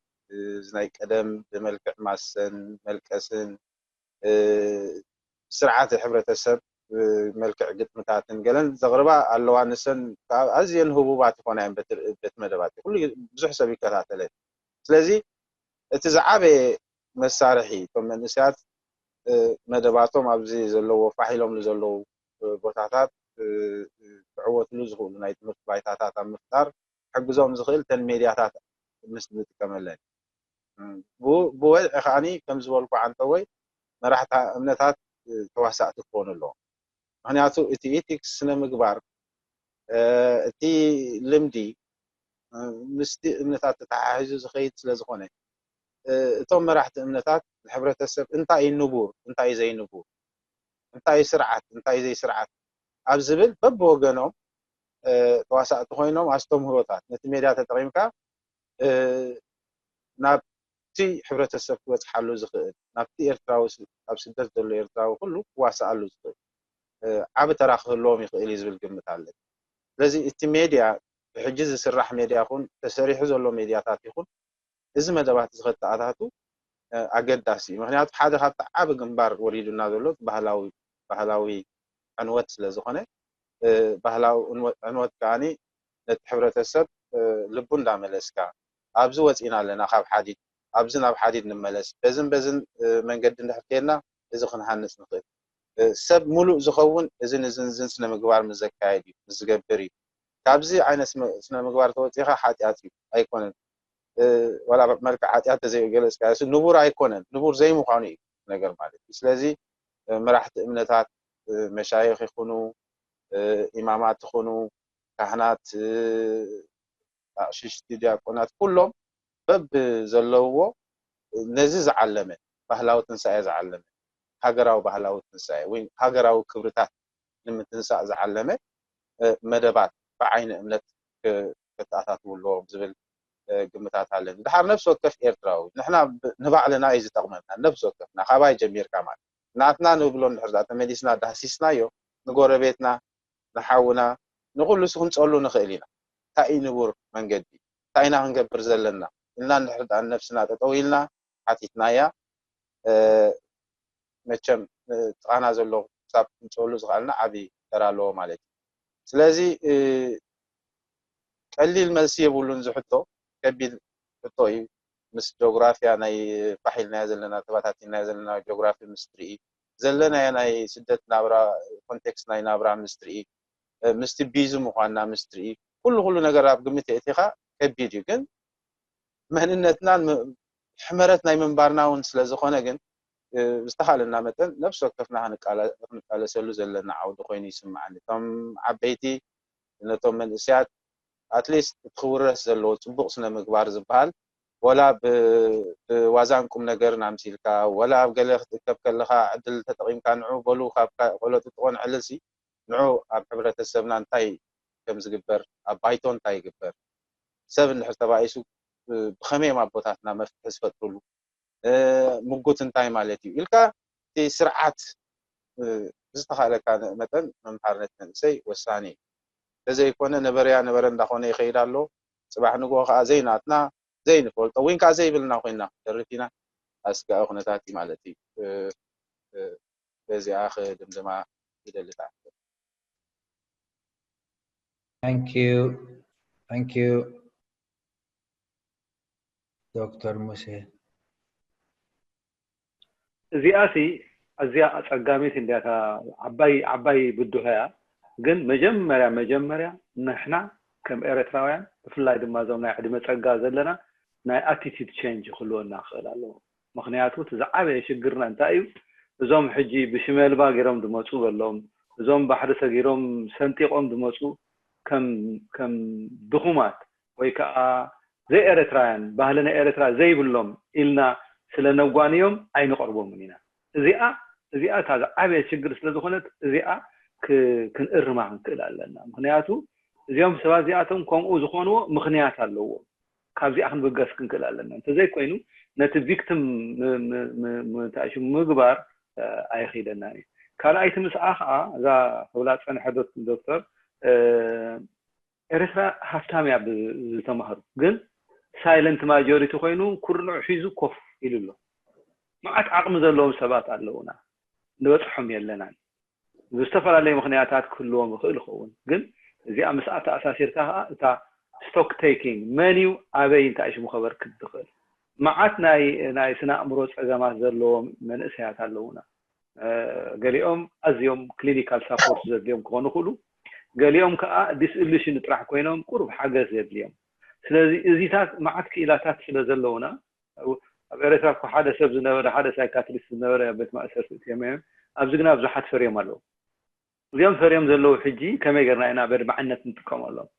እዚ ናይ ቀደም ብመልክዕ ማሰን መልቀስን ስርዓት ሕብረተሰብ ብመልክዕ ግጥምታትን ገለን ዘቕርባ ኣለዋ። ንሰን ኣዝየን ህቡባት ይኾና እየን በቲ መደባት ኩሉ ብዙሕ ሰብ ይከታተለን። ስለዚ እቲ ዝዓበየ መሳርሒ እቶም መንእሰያት መደባቶም ኣብዚ ዘለዎ ፋሕ ኢሎም ንዘለዉ ቦታታት ክዕወትሉ ዝኽእሉ ናይ ትምህርቲ ባይታታት ኣብ ምፍጣር ክሕግዞም ዝኽእል እተን ሜድያታት ምስ ንጥቀመለን ብወ- ብወድዒ ከዓኒ ከም ዝበልኩ ዓንተወይ መራሕቲ እምነታት ተዋሳእቲ ክኾኑ ኣለዎም። ምክንያቱ እቲ ኢቲክስ ስነ ምግባር እቲ ልምዲ ምስቲ እምነታት ተተሓሒዙ ዝኸይድ ስለ ዝኾነ እቶም መራሕቲ እምነታት ንሕብረተሰብ እንታይ እዩ ንቡር እንታይ እዩ ዘይንቡር እንታይ እዩ ስርዓት እንታይ እዩ ዘይስርዓት ኣብ ዝብል በብወገኖም ተዋሳእቲ ኮይኖም ኣስተምህሮታት ነቲ ሜድያ ተጠቒምካ ናብቲ ሕብረተሰብ ክበፅሓሉ ዝኽእል ናብቲ ኤርትራዊ ኣብ ስደት ዘሎ ኤርትራዊ ኩሉ ክዋስኣሉ ዝኽእል ዓቢ ተራ ክህልዎም ይኽእል እዩ ዝብል ግምት ኣለኒ። ስለዚ እቲ ሜድያ ብሕጂ ዝስራሕ ሜድያ ይኹን ተሰሪሑ ዘሎ ሜድያታት ይኹን እዚ መደባት እዚ ከተኣታቱ ኣገዳሲ እዩ። ምክንያቱ ሓደ ካብቲ ዓቢ ግንባር ወሪዱና ዘሎ ባህላዊ ዕንወት ስለ ዝኾነ ባህላዊ ዕንወት ከዓኒ ነቲ ሕብረተሰብ ልቡ እንዳመለስካ ኣብዚ ወፂና ኣለና ካብ ሓዲድ ኣብዚ ናብ ሓዲድ ንመለስ በዝን በዝን መንገዲ እንድሕር ከድና እዚ ክንሃንፅ ንኽእል ሰብ ሙሉእ ዝኸውን እዝን እዝን እዝን ስነ ምግባር ምስ ዘካየድ እዩ ምስ ዝገብር እዩ ካብዚ ዓይነት ስነ ምግባር ተወፂኻ ሓጢኣት እዩ ኣይኮነን ዋላ መልክዕ ሓጢኣት ተዘይገለፅካ ንቡር ኣይኮነን ንቡር ዘይምዃኑ እዩ ነገር ማለት እዩ ስለዚ መራሕቲ እምነታት መሻይኽ ይኹኑ ኢማማት ይኹኑ ካህናት ኣቕሽሽቲ ዲያቆናት ኩሎም በብ ዘለውዎ ነዚ ዝዓለመ ባህላዊ ትንሳኤ ዝዓለመ ሃገራዊ ባህላዊ ትንሳኤ ወይ ሃገራዊ ክብርታት ንምትንሳእ ዝዓለመ መደባት ብዓይኒ እምነት ከተኣታትዉ ኣለዎም ዝብል ግምታት ኣለኒ። ድሓር ነፍሲ ወከፍ ኤርትራዊ ንሕና ንባዕልና እዩ ዝጠቕመና ነፍሲ ወከፍና ካባይ ጀሚርካ ማለት ናትና ንብሎ እንድሕር ተመሊስና ዳህሲስናዮ ንጎረቤትና ንሓውና ንኹሉ ሲ ክንጸሉ ንኽእል ኢና። እንታይ እዩ ንቡር መንገዲ? እንታይ ኢና ክንገብር ዘለና? ኢልና እንድሕር ደኣ ንነብስና ጠጠው ኢልና ሓቲትናያ መቸም ጥቓና ዘሎ ክሳብ ክንጸሉ ዝኽኣልና ዓቢ ተራ ኣለዎ ማለት እዩ። ስለዚ ቀሊል መልሲ የብሉን ዝሕቶ ከቢድ ሕቶ እዩ። ምስ ጆግራፊያ ናይ ፋሕ ኢልናዮ ዘለና ተባታቲናዮ ዘለና ጆግራፊ ምስ ትርኢ ዘለናዮ ናይ ስደት ናብራ ኮንቴክስት ናይ ናብራ ምስ ትርኢ ምስቲ ቢዚ ምዃንና ምስ ትርኢ ኩሉ ኩሉ ነገር ኣብ ግምት የእቲኻ ከቢድ እዩ ግን መንነትናን ሕመረት ናይ ምንባርና እውን ስለ ዝኾነ ግን ብዝተኻለና መጠን ነብሲ ወከፍና ክንቃለሰሉ ዘለና ዓውዲ ኮይኑ ይስምዓኒ እቶም ዓበይቲ ነቶም መንእስያት ኣትሊስት እቲ ክውረስ ዘለዎ ፅቡቕ ስነ ምግባር ዝበሃል ወላ ብዋዛን ቁም ነገርን ኣምሲልካ ወላ ኣብ ገለ ክትእከብ ከለካ ዕድል ተጠቂምካ ንዑ በሉ ካብ ቆሎ ጥጥቆ ንዕልልሲ ንዑ ኣብ ሕብረተሰብና እንታይ ከም ዝግበር ኣብ ባይቶ እንታይ ይግበር ሰብ እንድሕር ተባኢሱ ብከመይ እዮም ኣቦታትና መፍትሒ ዝፈጥሩሉ ምጉት እንታይ ማለት እዩ ኢልካ እቲ ስርዓት ብዝተኻእለካ መጠን መምሃር ነቲ መንእሰይ ወሳኒ እዩ። እንተዘይኮነ ነበረያ ነበረ እንዳኾነ ይኸይድ ኣሎ። ፅባሕ ንግሆ ከዓ ዘይናትና ዘይንፈልጦ ወይ ከዓ ዘይብልና ኮይና ክንተርፍ ኢና። ኣስጋኢ ኩነታት እዩ ማለት እዩ። በዚኣ ክድምድማ ይደሊ። Thank you. Thank you. ዶክተር ሙሴ እዚኣሲ ኣዝያ ኣጸጋሚት እንዲያታ ዓባይ ዓባይ ብድሆ እያ። ግን መጀመርያ መጀመርያ ንሕና ከም ኤርትራውያን ብፍላይ ድማ እዞም ናይ ዕድመ ጸጋ ዘለና ናይ ኣቲቲድ ቸንጅ ክህልወና ክኽእል ኣለዎ። ምኽንያቱ እቲ ዝዓበየ ሽግርና እንታይ እዩ? እዞም ሕጂ ብሽመልባ ገይሮም ዝመፁ በሎም፣ እዞም ባሕሪ ሰጊሮም ሰንጢቆም ዝመፁ ከም ከም ድኹማት ወይ ከዓ ዘይኤርትራውያን ባህሊ ናይ ኤርትራ ዘይብሎም ኢልና ስለ ነጓንዮም ኣይንቐርቦምን ኢና። እዚኣ እዚኣ እታ ዝዓበየ ሽግር ስለ ዝኾነት እዚኣ ክንእርማ ክንክእል ኣለና። ምኽንያቱ እዚኦም ሰባት እዚኣቶም ከምኡ ዝኾንዎ ምኽንያት ኣለዎም። ካብዚኣ ክንብገስ ክንክእል ኣለና። እንተዘይኮይኑ ነቲ ቪክቲም ምግባር ኣይኽኢለና እዩ። ካልኣይቲ ምስኣ ከዓ እዛ ክብላ ዝፀንሐ ዶክተር ኤርትራ ሃፍታም እያ ብዝተማህሩ ግን ሳይለንት ማጆሪቲ ኮይኑ ኩርንዑ ሒዙ ኮፍ ኢሉ ኣሎ። መዓት ዓቕሚ ዘለዎም ሰባት ኣለውና ንበፅሖም የለናን። ብዝተፈላለዩ ምኽንያታት ክህልዎም ይኽእል ይኸውን ግን እዚኣ ምስኣ ተኣሳሲርካ ከዓ እታ ስቶክ ቴኪንግ መን እዩ ኣበይ እንታይ ሽሙ ከበርክት ዝኽእል መዓት ናይ ናይ ስነ ኣእምሮ ፀገማት ዘለዎም መንእሰያት ኣለውና። ገሊኦም ኣዝዮም ክሊኒካል ሳፖርት ዘድልዮም ክኾኑ ይኽእሉ። ገሊኦም ከዓ ዲስኢሉሽን ጥራሕ ኮይኖም ቁሩብ ሓገዝ የድልዮም። ስለዚ እዚታት መዓት ክኢላታት ስለ ዘለውና ኣብ ኤርትራ እኮ ሓደ ሰብ ዝነበረ፣ ሓደ ሳይካትሪስት ዝነበረ ኣብ ቤት ማእሰርቲ እትዮም እዮም። ኣብዚ ግና ብዙሓት ፈርዮም ኣለዉ። እዚኦም ፈርዮም ዘለዉ ሕጂ ከመይ ጌርና ኢና በድማዕነት ንጥቀመሎም?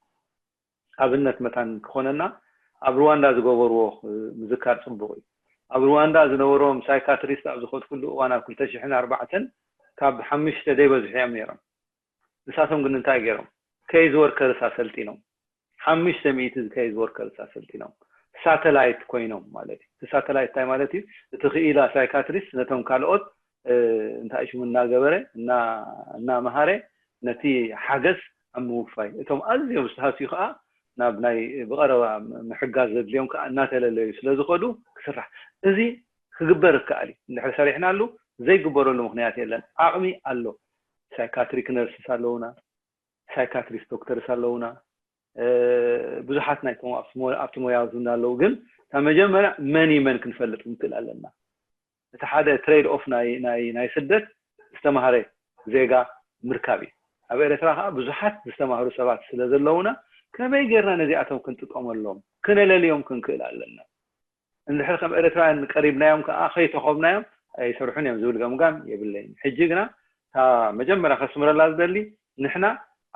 ኣብነት መታን ክኾነና፣ ኣብ ሩዋንዳ ዝገበርዎ ምዝካር ጽቡቕ እዩ። ኣብ ሩዋንዳ ዝነበሮም ሳይካትሪስት ኣብ ዝኸድኩሉ እዋን ኣብ ክልተ ሽሕን ኣርባዕተን ካብ ሓሙሽተ ዘይበዝሑ እዮም ነይሮም። ንሳቶም ግን እንታይ ገይሮም? ኬዝ ወርከርስ ኣሰልጢኖም። ሓሙሽተ ሚእቲ ኬዝ ወርከርስ ኣሰልጢኖም። ሳተላይት ኮይኖም ማለት እዩ። እቲ ሳተላይት እንታይ ማለት እዩ? እቲ ክኢላ ሳይካትሪስት ነቶም ካልኦት እንታይ ሽሙ እናገበረ እናመሃረ ነቲ ሓገዝ ኣብ ምውፋይ፣ እቶም ኣዝዮም ዝተሃስዩ ከዓ ናብ ናይ ብቐረባ ምሕጋዝ ዘድልዮም ከዓ እናተለለዩ ስለ ዝኸዱ ክስራሕ፣ እዚ ክግበር ይከኣል እዩ። እንድሕር ሰሪሕናሉ ዘይግበረሉ ምክንያት የለን። ዓቕሚ ኣሎ። ሳይካትሪክ ነርስስ ኣለውና፣ ሳይካትሪስት ዶክተርስ ኣለውና፣ ብዙሓት ናይቶም ኣብቲ ሞያ ዝብና ኣለዉ። ግን እታ መጀመርያ መን እዩ መን ክንፈልጥ ክንክእል ኣለና። እቲ ሓደ ትሬድ ኦፍ ናይ ስደት ዝተማህረ ዜጋ ምርካብ እዩ። ኣብ ኤርትራ ከዓ ብዙሓት ዝተማህሩ ሰባት ስለ ዘለውና ከመይ ጌርና ነዚኣቶም ክንጥቀመሎም ክነለልዮም ክንክእል ኣለና። እንድሕር ከም ኤርትራውያን ቀሪብናዮም ከዓ ከይተኸብናዮም ኣይሰርሑን እዮም ዝብል ገምጋም የብለይን። ሕጂ ግና እታ መጀመርያ ከስምረላ ዝደሊ ንሕና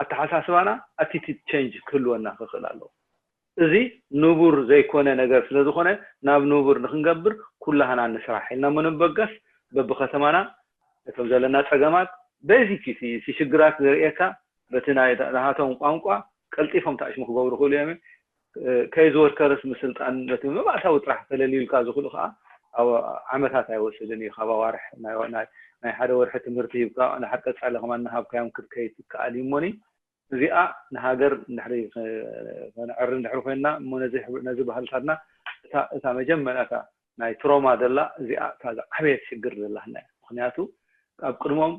ኣተሓሳስባና ኣቲቲድ ቸንጅ ክህልወና ክኽእል ኣለዎ። እዚ ንቡር ዘይኮነ ነገር ስለ ዝኾነ ናብ ንቡር ንክንገብር ኩላህና ንስራሕ ኢልና ምንበገስ በብከተማና እቶም ዘለና ጸገማት ቤዚክ እቲ ሽግራት ዘርእየካ በቲ ናይ ናሃቶም ቋንቋ ቀልጢፎም ታዕሽሙ ክገብሩ ክእሉ እዮም። ከይዝ ወርከርስ ምስልጣን ነቲ መባእታዊ ጥራሕ ተለልዩልካ ዝኽእሉ ከዓ ዓመታት ኣይወስድን እዩ። ካብ ኣዋርሕ ናይ ሓደ ወርሒ ትምህርቲ ሂብካ ንሓር ቀፃሊ ከማን ናሃብካዮም ክትከይድ ትከኣል እዩ። እሞኒ እዚኣ ንሃገር እንድሕሪ ከነዕሪ እንድሕሪ ኮይንና እሞ ነዚ ባህልታትና እታ መጀመርያ እታ ናይ ትሮማ ዘላ እዚኣ እታ ዝዓበየት ሽግር ዘላህና እያ። ምክንያቱ ኣብ ቅድሞም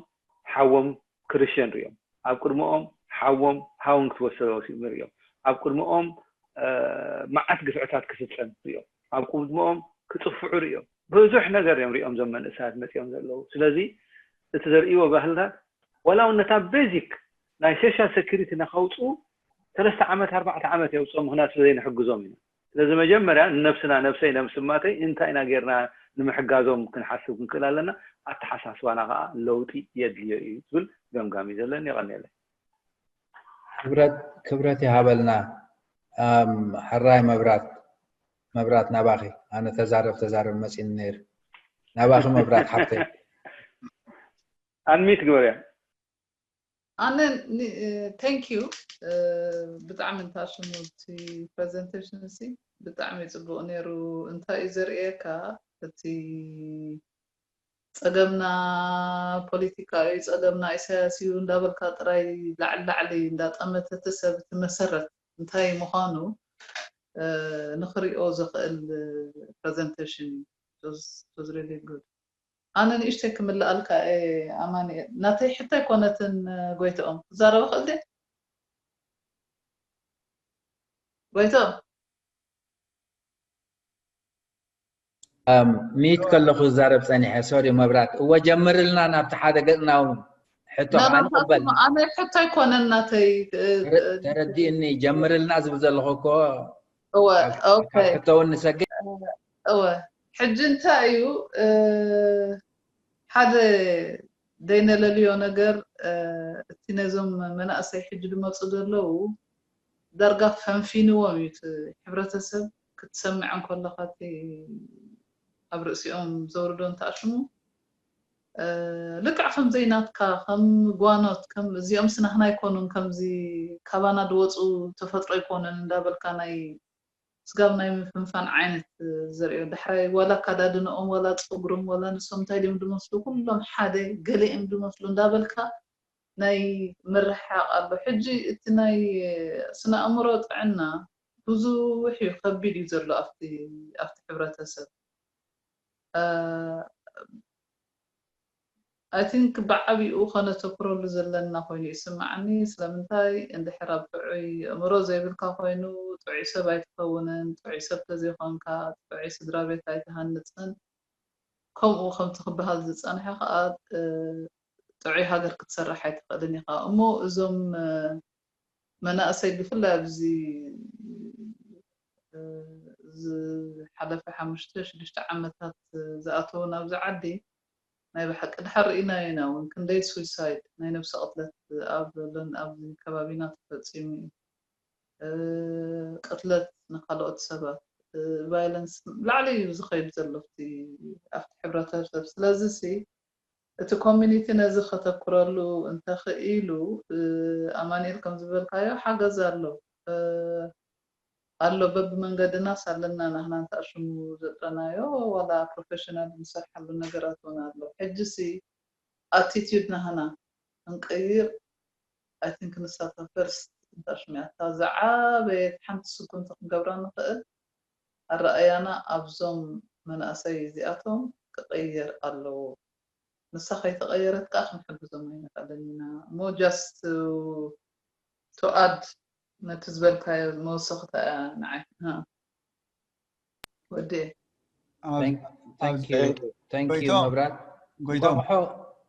ሓዎም ክርሸን ሪኦም፣ ኣብ ቅድሞኦም ሓዎም ሃውን ክትወሰዶ ሲእሚ ሪኦም፣ ኣብ ቅድሞኦም መዓት ግፍዕታት ክፍፀም ሪኦም፣ ኣብ ቅድሞኦም ክፅፍዑ ሪኦም፣ ብዙሕ ነገር እዮም ሪኦም ዞም መንእሰያት መፂኦም ዘለዉ። ስለዚ እቲ ዘርእይዎ ባህልታት ዋላ እውን ነታ ቤዚክ ናይ ሶሻል ሴኩሪቲ ነካውፅኡ ሰለስተ ዓመት ኣርባዕተ ዓመት የውፅኦ ምክንያት ስለዘይንሕግዞም ኢና። ስለዚ መጀመርያ ንነብስና ነብሰይ ነብስማተይ እንታይ ኢና ጌርና ንምሕጋዞም ክንሓስብ ክንክእል ኣለና። ኣተሓሳስባና ከዓ ለውጢ የድልዮ እዩ ዝብል ገምጋም እዩ ዘለኒ። የቐንየለይ። ክብረት ክብረት ይሃበልና። ሕራይ መብራት መብራት ናባኺ። ኣነ ተዛረብ ተዛረብ መፂኒ ነይሩ። ናባኺ መብራት ሓብተይ። ኣንሚት ግበርያ። ኣነ thank you ብጣዕሚ እንታ ሽሙ እቲ presentation ሲ ብጣዕሚ ፅቡቅ ነይሩ። እንታይ እዩ ዘርእየካ እቲ ፀገምና ፖለቲካ እዩ፣ ፀገምና ኢሳያስ እዩ እንዳበልካ ጥራይ ላዕሊ ላዕሊ እንዳጠመተ እቲ ሰብ እቲ መሰረት እንታይ ምዃኑ ንክሪኦ ዘኽእል presentation እዩ። It was really good። ኣነ ንእሽተይ ክምልኣልካ እየ ኣማኑኤል። ናተይ ሕቶ ኣይኮነትን ጎይትኦም። ክዛረብ እኽእል ድየ? ጎይትኦም። ሚት ከለኹ ዝዛረብ ፀኒሐ። ሶሪ መብራት። እወ ጀምርልና ናብቲ ሓደ ገፅና እውን ሕቶ ከዓ ንቕበል። ኣነ ሕቶ ኣይኮነን ናተይ። ተረዲእኒ። ጀምርልና ዝብል ዘለኹ እኮ እወ ኦኬ። ሕቶ እውን ንሰግድ። እወ ሕጂ እንታይ እዩ ሓደ ዘይነለልዮ ነገር እቲ ነዞም መናእሰይ ሕጂ ዝመፁ ዘለዉ ዳርጋ ፈንፊንዎም እዩ እቲ ሕብረተሰብ ክትሰምዕ እንከለኻ እቲ ኣብ ርእሲኦም ዘውርዶ እንተኣሽሙ ልክዕ ከም ዘይናትካ ከም ጓኖት ከም እዚኦም ስናህና ኣይኮኑን ከምዚ ካባና ዝወፁ ተፈጥሮ ኣይኮኑን እንዳበልካ ናይ ስጋብ ናይ ምፍንፋን ዓይነት ዘርእዮ ዳሕራይ ዋላ ኣካዳድንኦም ዋላ ፀጉሮም ዋላ ንሶም እንታይ ድዮም ዝመስሉ ኩሎም ሓደ ገለ እዮም ዝመስሉ እንዳበልካ ናይ ምርሕሓቕ ኣሎ። ሕጂ እቲ ናይ ስነ ኣእምሮ ጥዕና ብዙሕ እዩ ከቢድ እዩ ዘሎ ኣብቲ ኣብቲ ሕብረተሰብ። I think ብዓቢኡ ከነተኩረሉ ዘለና ኮይኑ ይስምዓኒ። ስለምንታይ እንድሕር ኣብ ጥዑይ ኣእምሮ ዘይብልካ ኮይኑ ጥዑይ ሰብ ኣይትኸውንን። ጥዑይ ሰብ ተዘይኮንካ ጥዑይ ስድራ ቤት ኣይትሃንፅን። ከምኡ ከምቲ ክበሃል ዝፀንሐ ከዓ ጥዑይ ሃገር ክትሰርሕ ኣይትኽእልን ኢኻ። እሞ እዞም መናእሰይ ብፍላይ ኣብዚ ዝሓለፈ ሓሙሽተ ሽዱሽተ ዓመታት ዝኣተዉ ናብዚ ዓዲ ናይ ብሓቂ ድሓር ርኢናዮ ኢና እውን ክንደይ ሱይሳይድ ናይ ነብሲ ቅትለት ኣብ ኣብዚ ከባቢና ተፈፂሙ እዩ። ቅትለት ንካልኦት ሰባት ቫይለንስ ላዕሊ እዩ ዝኸይድ ዘሎ ኣብቲ ሕብረተሰብ። ስለዚ ሲ እቲ ኮሚኒቲ ነዚ ከተኩረሉ እንተኽኢሉ ኣማኒኤል ከም ዝበልካዮ ሓገዝ ኣሎ ኣሎ በብመንገድናስ ኣለና ናህና እንተኣሽሙ ዘጥረናዮ ዋላ ፕሮፌሽናል ንሰርሓሉ ነገራት እውን ኣሎ። ሕጂ ሲ ኣቲቲዩድ ናህና እንቀይር። ኣይ ቲንክ ንሳታ ፈርስት እንተኣሽሚያታ ዝዓበየት ሓንቲ ስጉምቲ ክንገብራ ንኽእል ኣረኣያና ኣብዞም መናእሰይ እዚኣቶም ክቕየር ኣለዎ። ንሳ ከይተቐየረት ከዓ ክንሕግዞም ኣይንኽእልን ኢና እሞ just to add ነቲ ዝበልካዮ መወሰኽታ እያ ንዓይ ወዲ Thank you መብራት።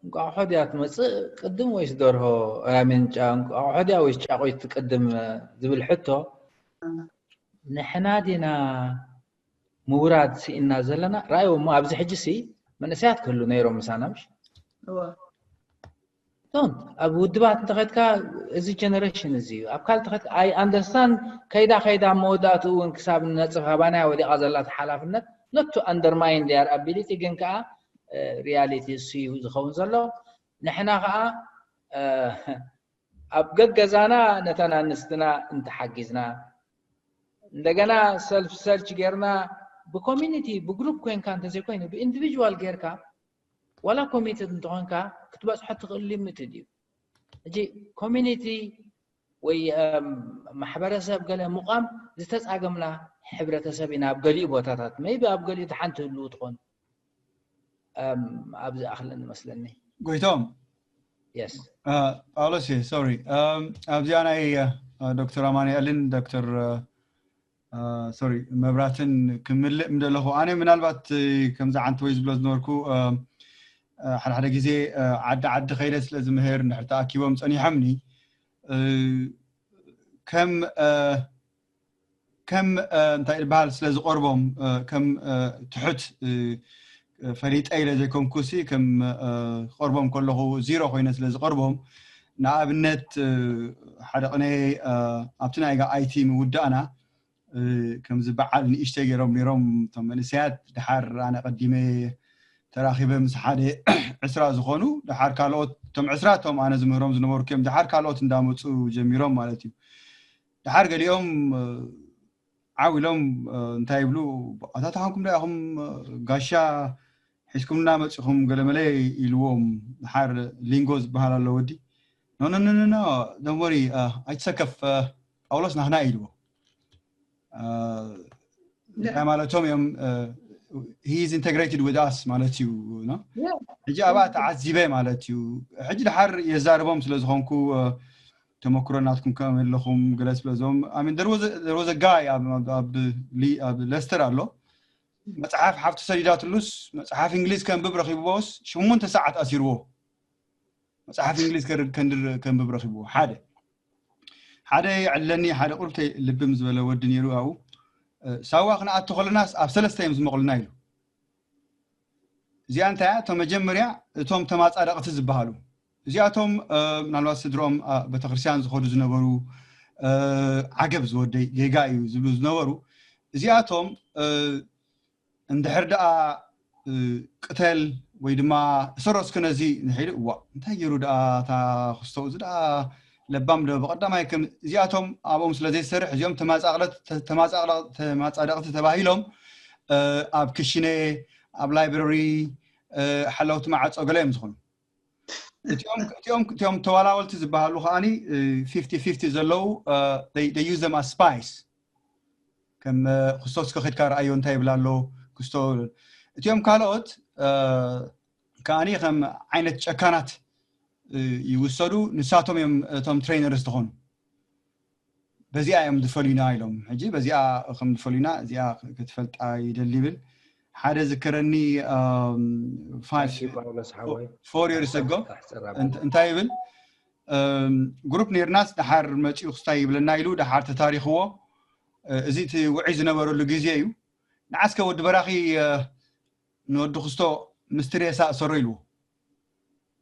እንቋቑሖ ድያ ትመፅእ ቅድም ወይስ ደርሆ? ሚን እንቋቑሖ ድያ ወይስ ጫቑት ትቅድም ዝብል ሕቶ ንሕና ዲና ምውራድ ስኢንና ዘለና? ራእይዎ እሞ ኣብዚ ሕጂ ሲ መንእሰያት ክህሉ ነይሮም ምሳና ምሽ ዶንት ኣብ ውድባት እንተኸድካ እዚ ጀነሬሽን እዚ እዩ ኣብ ካል ተኸድካ ኣይ ኣንደርስታንድ ከይዳ ከይዳ መወዳእትኡ እውን ክሳብ ንነፅፍ ኣባናያ ወዲቓ ዘላ ሓላፍነት not to undermine their ability ግን ከዓ ሪያሊቲ እሱ እዩ ዝኸውን ዘሎ። ንሕና ከዓ ኣብ ገገዛና ነተን ኣንስትና እንተሓጊዝና እንደገና ሰልፍ ሰርች ጌርና ብኮሚኒቲ ብግሩፕ ኮይንካ እንተዘይኮይኑ ብኢንዲቪጅዋል ጌርካ ዋላ ኮሚትድ እንተኾንካ ክትበፅሖ ትኽእል ሊምትድ እዩ። ሕጂ ኮሚኒቲ ወይ ማሕበረሰብ ገለ ምቋም ዝተፃገምና ሕብረተሰብ ኢና ኣብ ገሊኡ ቦታታት maybe ኣብ ገሊኡ ሓንቲ ህልው ትኾን ኣብዚ ኣኽለን መስለኒ ጎይቶም yes ጳውሎስ ሶሪ ኣብዚኣ ናይ ዶክተር ኣማኑኤልን ዶክተር ሶሪ መብራትን ክምልእ ምደለኹ ኣነ ምናልባት ከምዚ ዓንተ ወይ ዝብሎ ዝነበርኩ ሓደ ሓደ ግዜ ዓዲ ዓዲ ከይደ ስለ ዝምህር እንድሕር ተኣኪቦም ፀኒሖምኒ ከም ከም እንታይ ዝበሃል ስለ ዝቆርቦም ከም ትሑት ፈሊጠ ኢለ ዘይኮንኩሲ ከም ክቆርቦም ከለኹ ዚሮ ኮይነ ስለ ዝቆርቦም ንኣብነት ሓደ ቅነ ኣብቲ ናይ ኣይቲ ምውዳእና ከምዚ በዓል ንእሽተይ ገይሮም ነይሮም እቶም መንእሰያት ድሓር ኣነ ቀዲመ ተራኺበ ምስ ሓደ ዕስራ ዝኾኑ ድሓር ካልኦት እቶም ዕስራ እቶም ኣነ ዝምህሮም ዝነበርኩ እዮም ድሓር ካልኦት እንዳመፁ ጀሚሮም ማለት እዩ ድሓር ገሊኦም ዓው ኢሎም እንታይ ይብሉ ኣታ ተኾንኩም ዶ ኢኹም ጋሻ ሒዝኩምና መፂኹም ገለመለ ኢልዎም ድሓር ሊንጎ ዝበሃል ኣሎ ወዲ ኖኖኖኖ ደንወሪ ኣይትሰከፍ ጳውሎስ ናህና ኢልዎ እንታይ ማለቶም እዮም he is integrated with us ማለት እዩ ሕጂ ኣብኣ ተዓዚበ ማለት እዩ ሕጂ ድሓር የዛርቦም ስለ ዝኾንኩ ተመክሮ ናትኩም ከመይ ኣለኹም ገለ ስለ ዞም ኣሚን there was a guy ኣብ ለስተር ኣሎ መፅሓፍ ሓፍቲ ሰዲዳትሉስ መፅሓፍ እንግሊዝ ከንብብ ረኪብዎስ ሽሙንተ ሰዓት ኣሲርዎ መፅሓፍ እንግሊዝ ከንብብ ረኪብዎ ሓደ ሓደ ይዕለኒ ሓደ ቁርብተይ ልብም ዝበለ ወዲ ነይሩ ኣብኡ ሳዋ ክንኣቱ ከለናስ ኣብ ሰለስተ እዮም ዝመቕሉና ኢሉ እዚኣ እንታይ እያ እቶም መጀመርያ እቶም ተማፃደቕቲ ዝበሃሉ እዚኣቶም ምናልባት ስድሮም ቤተክርስትያን ዝኸዱ ዝነበሩ ዓገብ ዝወደይ ጌጋ እዩ ዝብሉ ዝነበሩ እዚኣቶም እንድሕር ደኣ ቅተል ወይ ድማ እሰሮ እስኪ ነዚ ንሒሉ እዋ እንታይ ገይሩ ደኣ እታ ክስቶ እዚ ደኣ ለባም ዶ ብቐዳማይ ከም እዚኣቶም ኣብኦም ስለ ዘይሰርሕ እዚኦም ተማጻደቕቲ ተባሂሎም ኣብ ክሽነ ኣብ ላይብረሪ ሓለውቲ ማዓጾ ገለ እዮም ዝኾኑ እቲኦም ተዋላወልቲ ዝበሃሉ ከዓኒ ፊፍቲ ፊፍቲ ዘለዉ ዩዝ them as spies ከም ክስቶ እስከ ከድካ ረኣዮ እንታይ ይብል ኣሎ ክስቶ እቲኦም ካልኦት ከዓኒ ከም ዓይነት ጨካናት ይውሰዱ ንሳቶም እዮም እቶም ትሬነርስ ዝኾኑ በዚኣ እዮም ዝፈልዩና ኢሎም ሕጂ በዚኣ ከም ዝፈልዩና እዚኣ ክትፈልጣ ይደሊ ይብል ሓደ ዝከረኒ ፎር የርስ ኣጎ እንታይ ይብል ግሩፕ ነርናስ ድሓር መፂኡ ክስታይ ይብለና ኢሉ ድሓር ተታሪኽዎ እዚ እቲ ውዒ ዝነበረሉ ግዜ እዩ ዓስከ ወዲ በራኺ ንወዲ ክስቶ ምስቲ ሬሳ እሰሮ ኢልዎ።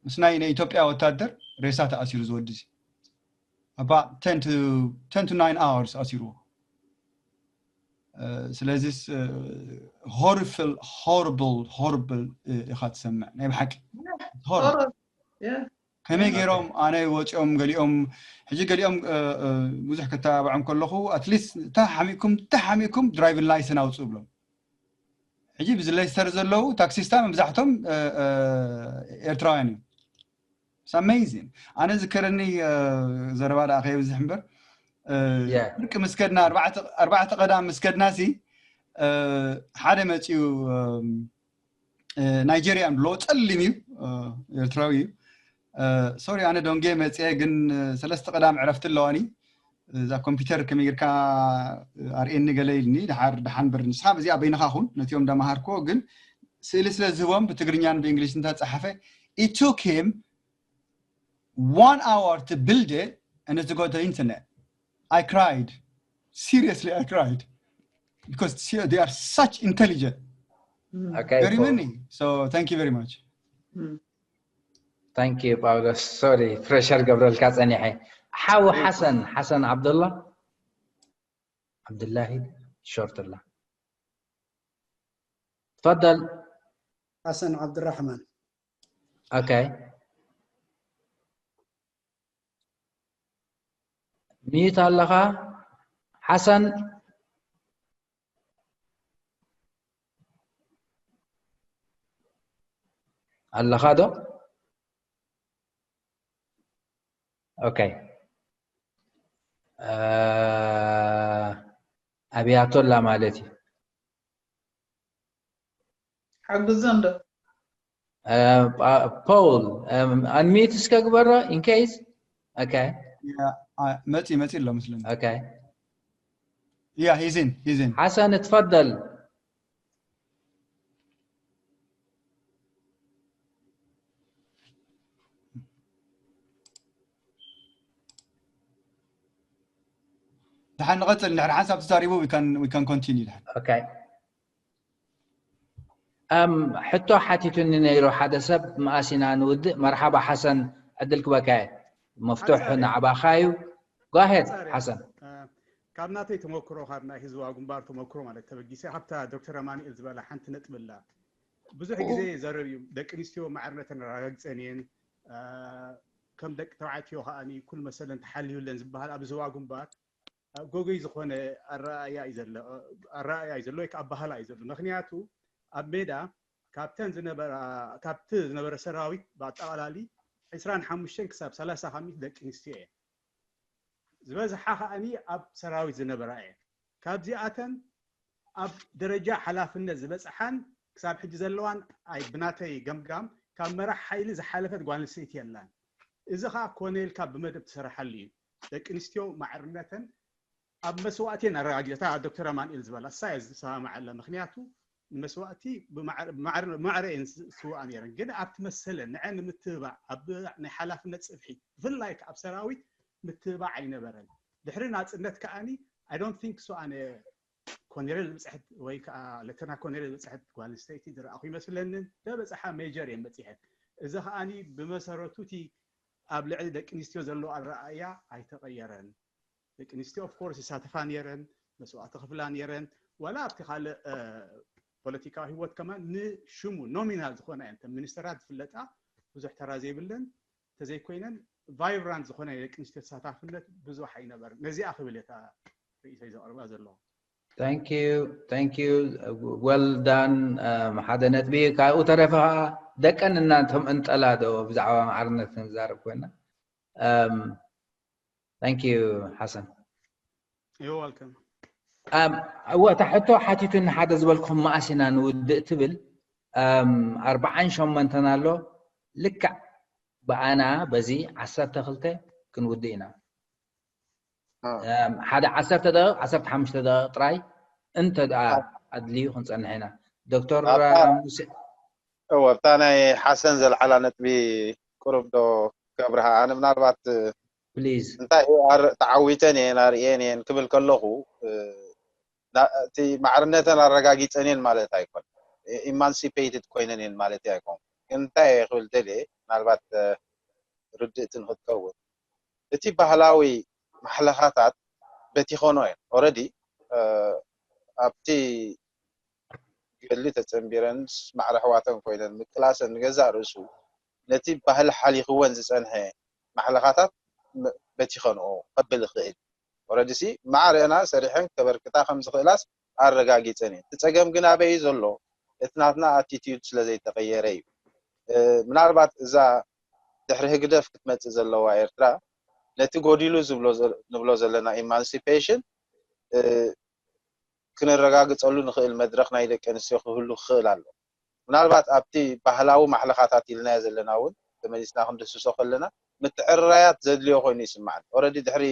ምስ ናይ ናይ ኢትዮጵያ ወታደር ሬሳ ተኣሲሩ ዝወዲ እዚ about ten to ten to nine hours ኣሲርዎ። ስለዚስ horrible horrible horrible ኢኻ ትሰምዕ ናይ ብሓቂ። ከመይ ገይሮም ኣነ ወፂኦም ገሊኦም ሕጂ ገሊኦም ብዙሕ ከተባብዖም ከለኹ ኣትሊስት እንተ ሓሚኩም እንተ ሓሚኩም ድራይቪን ላይሰን ኣውፅኡ ብሎም። ሕጂ ብዝለስተር ዘለዉ ታክሲስታ መብዛሕቶም ኤርትራውያን እዮም። ኣሜዚን። ኣነ ዝከረኒ ዘረባ ደኣ ከየብዝሕ እምበር ፍርቂ ምስ ከድና ኣርባዕተ ቀዳም ምስ ከድና ሲ ሓደ መፅዩ ናይጀርያ ንብሎ ጸሊም እዩ ኤርትራዊ እዩ። ሶሪ ኣነ ዶንጌ መፅየ ግን ሰለስተ ቀዳም ዕረፍቲ ኣለዋኒ። እዛ ኮምፒውተር ከመይ ጌርካ ኣርእየኒ ገለ ኢልኒ ድሓር ደሓን በር ንስኻ በዚኣ በይንኻ ኹን ነቲኦም እንዳመሃርክዎ ግን ስእሊ ስለ ዝህቦም ብትግርኛን ብእንግሊሽ እንተፀሓፈ it took him one hour to build it and to go to internet. I cried. Seriously, I cried. Because they are such intelligent. Okay, very many. So thank you very much. Thank you, Paulo. Sorry, pressure ገብረልካ ጸኒሐ። ሓው ሓሰን ሓሰን ዓብደላ ዓብድላሂ ሾርትላ تفضل. حسن عبد الرحمن. Okay. ሚዩት ኣለኻ ሓሰን? ኣለኻ ዶ? ኦኬ። ኣብያቶላ ማለት እዩ። ሓግዞ እንዶ ፖውል ኣንሚት እስከ ግበሮ ኢንኬስ። ኦኬ። መፂ መፂ ኣሎ ምስለኒ። ኦኬ። Yeah, he's in, he's in. ሓሰን ትፈደል። ድሓን ንቐፅል እንድሕር ሓንሳብ ተዛሪቡ we can we can continue ድሓን። Okay. ሕቶ ሓቲቱኒ ነይሩ ሓደ ሰብ። መኣስ ኢና ንውድእ? መርሓባ ሓሰን፣ ዕድል ክበካ እየ። መፍቱሕ ናዕባኻ እዩ። Go ahead ሓሰን። ካብ ናተይ ተመክሮ፣ ካብ ናይ ህዝባዊ ግንባር ተመክሮ ማለት ተበጊሰ፣ ካብታ ዶክተር ኣማኑኤል ዝበላ ሓንቲ ነጥቢ ኣላ። ብዙሕ ግዜ ይዛረብ እዩ፣ ደቂ ኣንስትዮ ማዕርነተን ኣረጋግፀን እየን፣ ከም ደቂ ተባዕትዮ ከዓኒ ኩሉ መሰለን ተሓልዩለን ዝበሃል ኣብ ህዝባዊ ግንባር ጎጎይ ዝኾነ ኣረኣእያ እዩ ዘሎ፣ ኣረኣእያ እዩ ዘሎ ወይ ከዓ ኣበሃህላ እዩ ዘሎ። ምኽንያቱ ኣብ ሜዳ ካብተን ዝነበራ ካብቲ ዝነበረ ሰራዊት ብኣጠቓላሊ ዕስራን ሓሙሽተን ክሳብ ሰላሳ ካብ ሚእቲ ደቂ ኣንስትዮ እየን። ዝበዝሓ ከዓኒ ኣብ ሰራዊት ዝነበራ እየን። ካብዚኣተን ኣብ ደረጃ ሓላፍነት ዝበፅሓን ክሳብ ሕጂ ዘለዋን ኣይ ብናተይ ገምጋም ካብ መራሕ ሓይሊ ዝሓለፈት ጓል ኣንስተይቲ የላን። እዚ ከዓ ኮነ ኢልካ ብመደብ ትሰርሓሉ እዩ። ደቂ ኣንስትዮ ማዕርነተን ኣብ መስዋእቲ እየን ኣረጋጊፀ። እታ ዶክተር ኣማኑኤል ዝበላ እሳ እየ ዝሰማማዓላ። ምክንያቱ ንመስዋእቲ ብማዕረ እየን ዝስውኣ ነይረን። ግን ኣብቲ መሰለን ንዐ ንምትብባዕ ኣብ ናይ ሓላፍነት ፅፍሒ ብፍላይ ኣብ ሰራዊት ምትብባዕ ኣይነበረን። ድሕሪ ናፅነት ከዓኒ I don't think so ኣነ ኮኔሬል ዝበፅሐት ወይ ከዓ ሌተና ኮኔሬል ዝበፅሐት ጓል ኣንስተይቲ ዝረኣኹ ይመስለንን። ተበፅሓ ሜጀር እየን በፂሐን። እዚ ከዓኒ ብመሰረቱ እቲ ኣብ ልዕሊ ደቂ ኣንስትዮ ዘለዎ ኣረኣእያ ኣይተቐየረን። ደቂ ኣንስትዮ of course ይሳተፋ ነይረን፣ መስዋእቲ ክፍላ ነይረን። ዋላ ኣብቲ ካልእ ፖለቲካዊ ህይወት ከማን ንሽሙ ኖሚናል ዝኾና እየን። እተን ሚኒስተራት ዝፍለጣ ብዙሕ ተራ ዘይብለን ተዘይኮይነን ቫይብራንት ዝኾነ ናይ ደቂ ኣንስትዮ ተሳታፍነት ብዙሕ ኣይነበርን። ነዚኣ ክብል እየ እታ ርእይቶይ ዘቕርባ ዘለኹ። Thank you, thank you. Well done. ሓደ ነጥቢ። ካብኡ ተረፈ ከዓ ደቀን እናቶም እንጠላ ዶ ብዛዕባ ማዕርነት ክንዛረብ ኮይና? Thank you ሓሰን። You're welcome. እወ እታ ሕቶ ሓቲቱኒ ሓደ ዝበልኩም መኣስ ኢና ንውድእ ትብል። ኣርባዓን ሸሞንተን ኣሎ። ልክዕ ብኣና በዚ ዓሰርተ ክልተ ክንውድእ ኢና። ሓደ ዓሰርተ ደቂቕ ዓሰርተ ሓሙሽተ ደቂቕ ጥራይ እንተ ደኣ ኣድልዩ ክንጸንሕ ኢና። ዶክተር ሙሴ እወ ኣብታ ናይ ሓሰን ዘልዓላ ነጥቢ ቁሩብ ዶ ከብርሃ ኣነ ምናልባት ፕሊዝ እንታይ እዩ ኣር- ተዓዊተን እየን ኣርእየን እየን ክብል ከለኹ እ፣ እቲ ማዕርነተን ኣረጋጊፀን እየን ማለት ኣይኮን፣ ኢማንሲፔትድ ኮይነን እየን ማለት ኣይኮን። ግን እንታይ እየ ክብል ደልየ፣ ምናልባት ርድእቲ ንክትከውን፣ እቲ ባህላዊ ማሕለኻታት በቲኸኖ እየን። ኦረዲ ኣብቲ ገድሊ ተፀንቢረን ማዕረ ኣሕዋተን ኮይነን ምቅላሰን ንገዛእ ርእሱ ነቲ ባህሊ ሓሊኽወን ዝፀንሐ ማሕለኻታት በቲኸንኦ ከብል ይኽእል። ኦረዲሲ ማዕረና ሰሪሐን ከበርክታ ከም ዝኽእላስ ኣረጋጊፀን እየን። እቲ ፀገም ግን ኣበይ እዩ ዘሎ? እቲ ናትና ኣቲቲዩድ ስለ ዘይተቐየረ እዩ። ምናልባት እዛ ድሕሪ ህግደፍ ክትመፅእ ዘለዋ ኤርትራ ነቲ ጎዲሉ ዝብሎ ንብሎ ዘለና ኢማንሲፔሽን ክነረጋግፀሉ ንኽእል መድረኽ ናይ ደቂ ኣንስትዮ ክህሉ ክኽእል ኣሎ። ምናልባት ኣብቲ ባህላዊ ማሕለኻታት ኢልናዮ ዘለና እውን ተመሊስና ክንድስሶ ከለና ምትዕርራያት ዘድልዮ ኮይኑ ይስማዓኒ። ኦረዲ ድሕሪ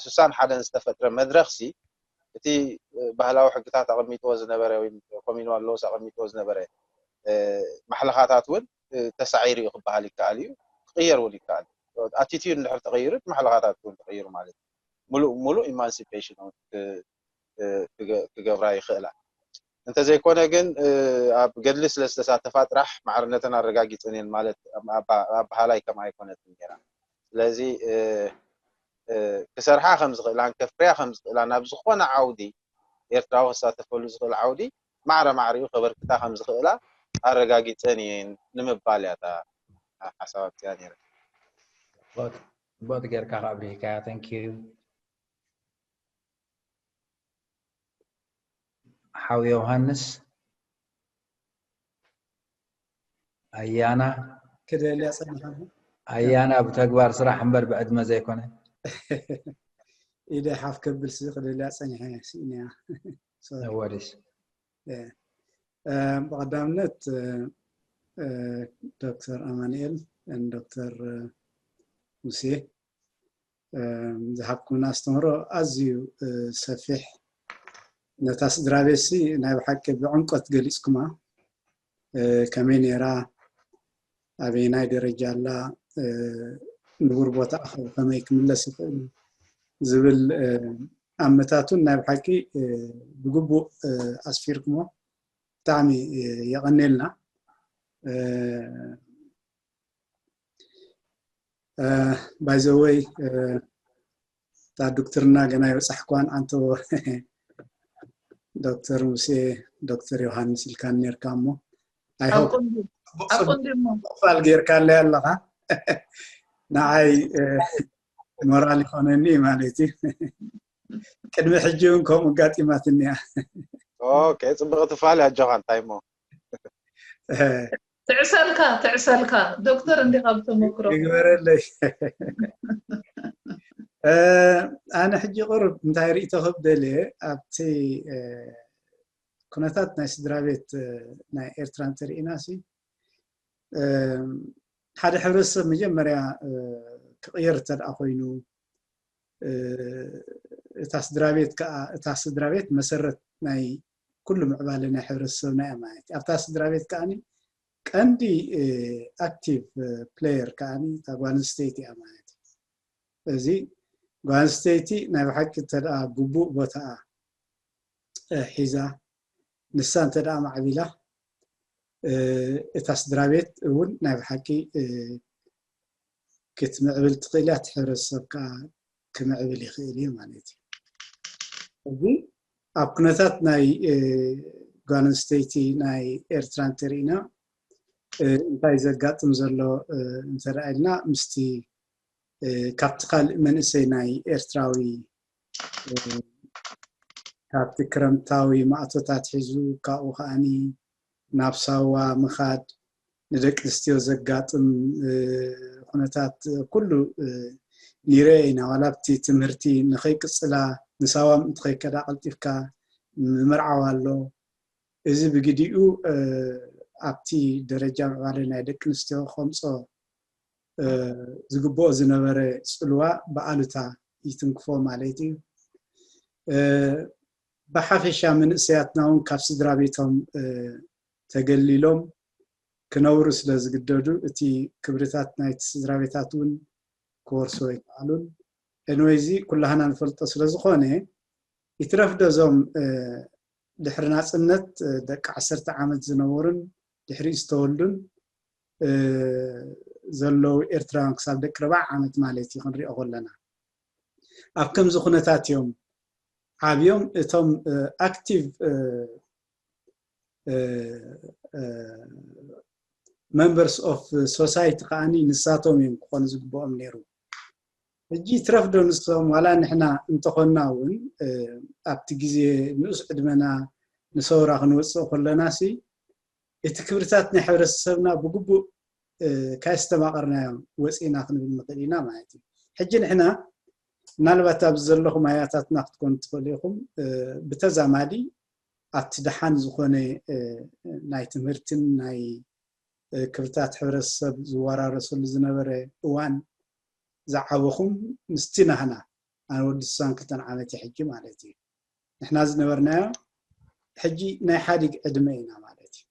ስሳን ሓደን ዝተፈጥረ መድረኽ ሲ እቲ ባህላዊ ሕግታት ኣቐሚጥዎ ዝነበረ ወይ ኮሚንዋል ሎስ ኣቐሚጥዎ ዝነበረ ማሕለኻታት እውን ተሳዒሩ እዩ ክበሃል ይከኣል እዩ፣ ክቕየር እውን ይከኣል። ኣቲቲዩድ እንድሕር ተቐይሩ ማሕለኻታት እውን ተቐይሩ ማለት እዩ። ሙሉእ ሙሉእ ኢማንሲፔሽን ክገብራ ይኽእላ። እንተዘይኮነ ግን ኣብ ገድሊ ስለ ዝተሳተፋ ጥራሕ ማዕርነተን ኣረጋጊፀን እየን ማለት ኣበሃላይ ከም ኣይኮነትን ነይራ። ስለዚ ክሰርሓ ከም ዝኽእላን ከፍርያ ከም ዝኽእላን ናብ ዝኾነ ዓውዲ ኤርትራዊ ክሳተፈሉ ዝኽእል ዓውዲ ማዕረ ማዕሪኡ ከበርክታ ከም ዝኽእላ ኣረጋጊፀን እየን ንምባል እያ እታ ሓሳብ ኣብዚኣ ነይረ። ቦት ጌርካ ኣብሪህካያ። Thank you ሓው ዮሃንስ። ኣያና ክደልያ ጸኒሐ ኣያና ብተግባር ስራሕ እምበር ብዕድመ ዘይኮነ። ኢደ ሓፍ ከብል ሲ ክደልያ ጸኒሐ ስኢንያ። ወዲስ ብቐዳምነት ዶክተር ኣማንኤል ዶክተር ሙሴ ዝሃብኩምና ኣስተምህሮ ኣዝዩ ሰፊሕ፣ ነታ ስድራ ቤትሲ ናይ ብሓቂ ብዕምቆት ገሊፅኩማ። ከመይ ነይራ፣ ኣበየናይ ደረጃ ኣላ፣ ንቡር ቦታኣ ከ ብኸመይ ክምለስ ይኽእል ዝብል ኣመታቱን ናይ ብሓቂ ብግቡእ ኣስፊርኩሞ። ብጣዕሚ የቐንየልና። ባይዘወይ እታ ዶክትርና ገና ይበፃሕኳን ኣንተ ዶክተር ሙሴ ዶክተር ዮሃንስ ኢልካን ነርካ እሞ ኣቆንዲሞ ፋል ጌርካ ኣለይ ኣለኻ። ንዓይ ሞራል ይኾነኒ ማለት እዩ። ቅድሚ ሕጂ እውን ከምኡ ኣጋጢማትኒ እያ። ኦኬ፣ ፅብቕቲ ፋል ኣጆኻ። እንታይ እሞ ትዕሰልካ ትዕሰልካ ዶክተር እንዲኻ ብተመክሮ ይግበረለይ። ኣነ ሕጂ ቁሩብ እንታይ ርእይቶ ክብ ደልየ ኣብቲ ኩነታት ናይ ስድራ ቤት ናይ ኤርትራ እንተርኢና ሲ ሓደ ሕብረተሰብ መጀመርያ ክቕየር እንተ ደኣ ኮይኑ እታ ስድራ ቤት ከዓ እታ ስድራ ቤት መሰረት ናይ ኩሉ ምዕባለ ናይ ሕብረተሰብና እያ ማለት እዩ። ኣብታ ስድራ ቤት ከዓኒ ቀንዲ ኣክቲቭ ፕሌየር ከዓኒ እታ ጓል ኣንስተይቲ እያ ማለት እዩ። እዚ ጓል ኣንስተይቲ ናይ ብሓቂ እንተ ደኣ ግቡእ ቦታኣ ሒዛ ንሳ እንተ ደኣ ማዕቢላ እታ ስድራ ቤት እውን ናይ ብሓቂ ክትምዕብል ትኽእል እያ፣ እቲ ሕብረተሰብ ከዓ ክምዕብል ይኽእል እዩ ማለት እዩ። እዚ ኣብ ኩነታት ናይ ጓል ኣንስተይቲ ናይ ኤርትራ እንተሪእና እንታይ ዘጋጥም ዘሎ እንተረኣ ኢልና ምስቲ ካብቲ ካልእ መንእሰይ ናይ ኤርትራዊ ካብቲ ክረምታዊ ማእቶታት ሒዙ ካብኡ ከዓኒ ናብ ሳዋ ምኻድ ንደቂ ኣንስትዮ ዘጋጥም ኩነታት ኩሉ ንሪኦ ኢና። ዋላ ኣብቲ ትምህርቲ ንኸይቅፅላ ንሳዋ ምእንቲ ከይከዳ ቀልጢፍካ ምምርዓው ኣሎ። እዚ ብግዲኡ ኣብቲ ደረጃ ምዕባለ ናይ ደቂ ኣንስትዮ ከምፆ ዝግብኦ ዝነበረ ፅልዋ ብኣሉታ ይትንክፎ ማለት እዩ። ብሓፈሻ መንእሰያትና እውን ካብ ስድራ ቤቶም ተገሊሎም ክነብሩ ስለ ዝግደዱ እቲ ክብርታት ናይቲ ስድራ ቤታት እውን ክወርሶ ኣይከኣሉን። ኤንወይ እዚ ኩላህና ንፈልጦ ስለ ዝኾነ ይትረፍ ዶ እዞም ድሕሪ ናፅነት ደቂ ዓሰርተ ዓመት ዝነበሩን ድሕሪ ዝተወልዱን ዘለዉ ኤርትራውያን ክሳብ ደቂ ርባዕ ዓመት ማለት እዩ ክንሪኦ ከለና ኣብ ከምዚ ኩነታት እዮም ዓብዮም። እቶም ኣክቲቭ members of society ከዓኒ ንሳቶም እዮም ክኾኑ ዝግብኦም ነይሩ። ሕጂ ይትረፍ ዶ ንሶም ዋላ ንሕና እንተኾንና እውን ኣብቲ ግዜ ንኡስ ዕድመና ንሰውራ ክንወፅእ ከለና ሲ እቲ ክብርታት ናይ ሕብረተሰብና ብግቡእ ካስተማቐርናዮም ወፂእና ክንብል ንኽእል ኢና ማለት እዩ። ሕጂ ንሕና ምናልባት ኣብዚ ዘለኹም ኣያታትና ክትኮኑ ትኽእሉ ኢኹም። ብተዛማዲ ኣብቲ ደሓን ዝኾነ ናይ ትምህርትን ናይ ክብርታት ሕብረተሰብ ዝወራረሰሉ ዝነበረ እዋን ዝዓበኹም ምስቲ ናህና ኣነ ወዲ ስሳን ክልተን ዓመት ሕጂ ማለት እዩ። ንሕና ዝነበርናዮ ሕጂ ናይ ሓዲግ ዕድመ ኢና ማለት እዩ።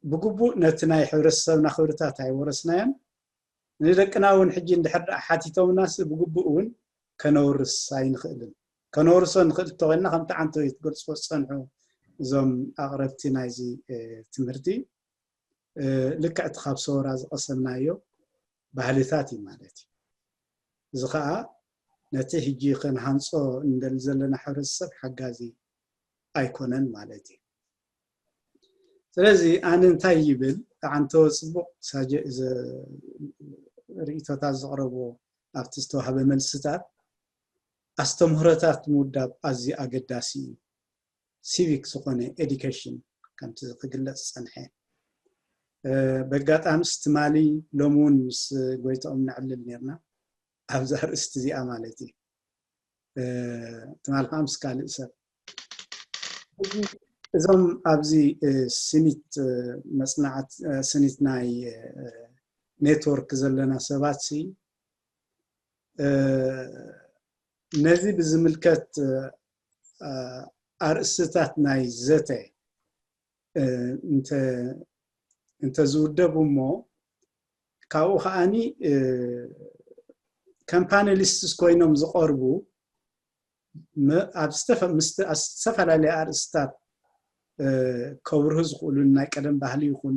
ብግቡእ ነቲ ናይ ሕብረተሰብና ክብርታት ኣይወረስናዮን። ንደቅና እውን ሕጂ እንድሕር ደኣ ሓቲቶምናስ ብግቡእ እውን ከነውርስ ኣይንኽእልን። ከነውርሶ ንኽእል እንተኾይንና ከምቲ ዓንተወይ ትገልፅዎ ዝፀንሑ እዞም ኣቕረብቲ ናይዚ ትምህርቲ ልክዕ እቲ ካብ ሰወራ ዝቐሰምናዮ ባህልታት እዩ ማለት እዩ። እዚ ከዓ ነቲ ሕጂ ክንሃንፆ እንደሊ ዘለና ሕብረተሰብ ሓጋዚ ኣይኮነን ማለት እዩ። ስለዚ ኣነ እንታይ ይብል ዓንቶ ፅቡቕ ሳጀ ርእቶታት ዘቕረቦ ኣብቲ ዝተዋህበ መልስታት ኣስተምህሮታት ምውዳብ ኣዝዩ ኣገዳሲ እዩ። ሲቪክ ዝኾነ ኤዲኬሽን ከምቲ ክግለፅ ዝፀንሐ በጋጣምስ ትማሊ ሎሚ እውን ምስ ጎይታኦም ነዕልል ነርና ኣብዛ ርእስቲ እዚኣ ማለት እዩ። ትማሊ ከዓ ምስ ካልእ ሰብ እዞም ኣብዚ ስኒት መፅናዕት ስኒት ናይ ኔትወርክ ዘለና ሰባት ሲ ነዚ ብዝምልከት ኣርእስትታት ናይ ዘተ እንተዝውደቡ እሞ ካብኡ ከዓኒ ከም ፓነሊስትስ ኮይኖም ዝቐርቡ ኣብ ዝተፈላለያ ኣርእስትታት ከብርሁ ዝኽእሉ ናይ ቀደም ባህሊ ይኹን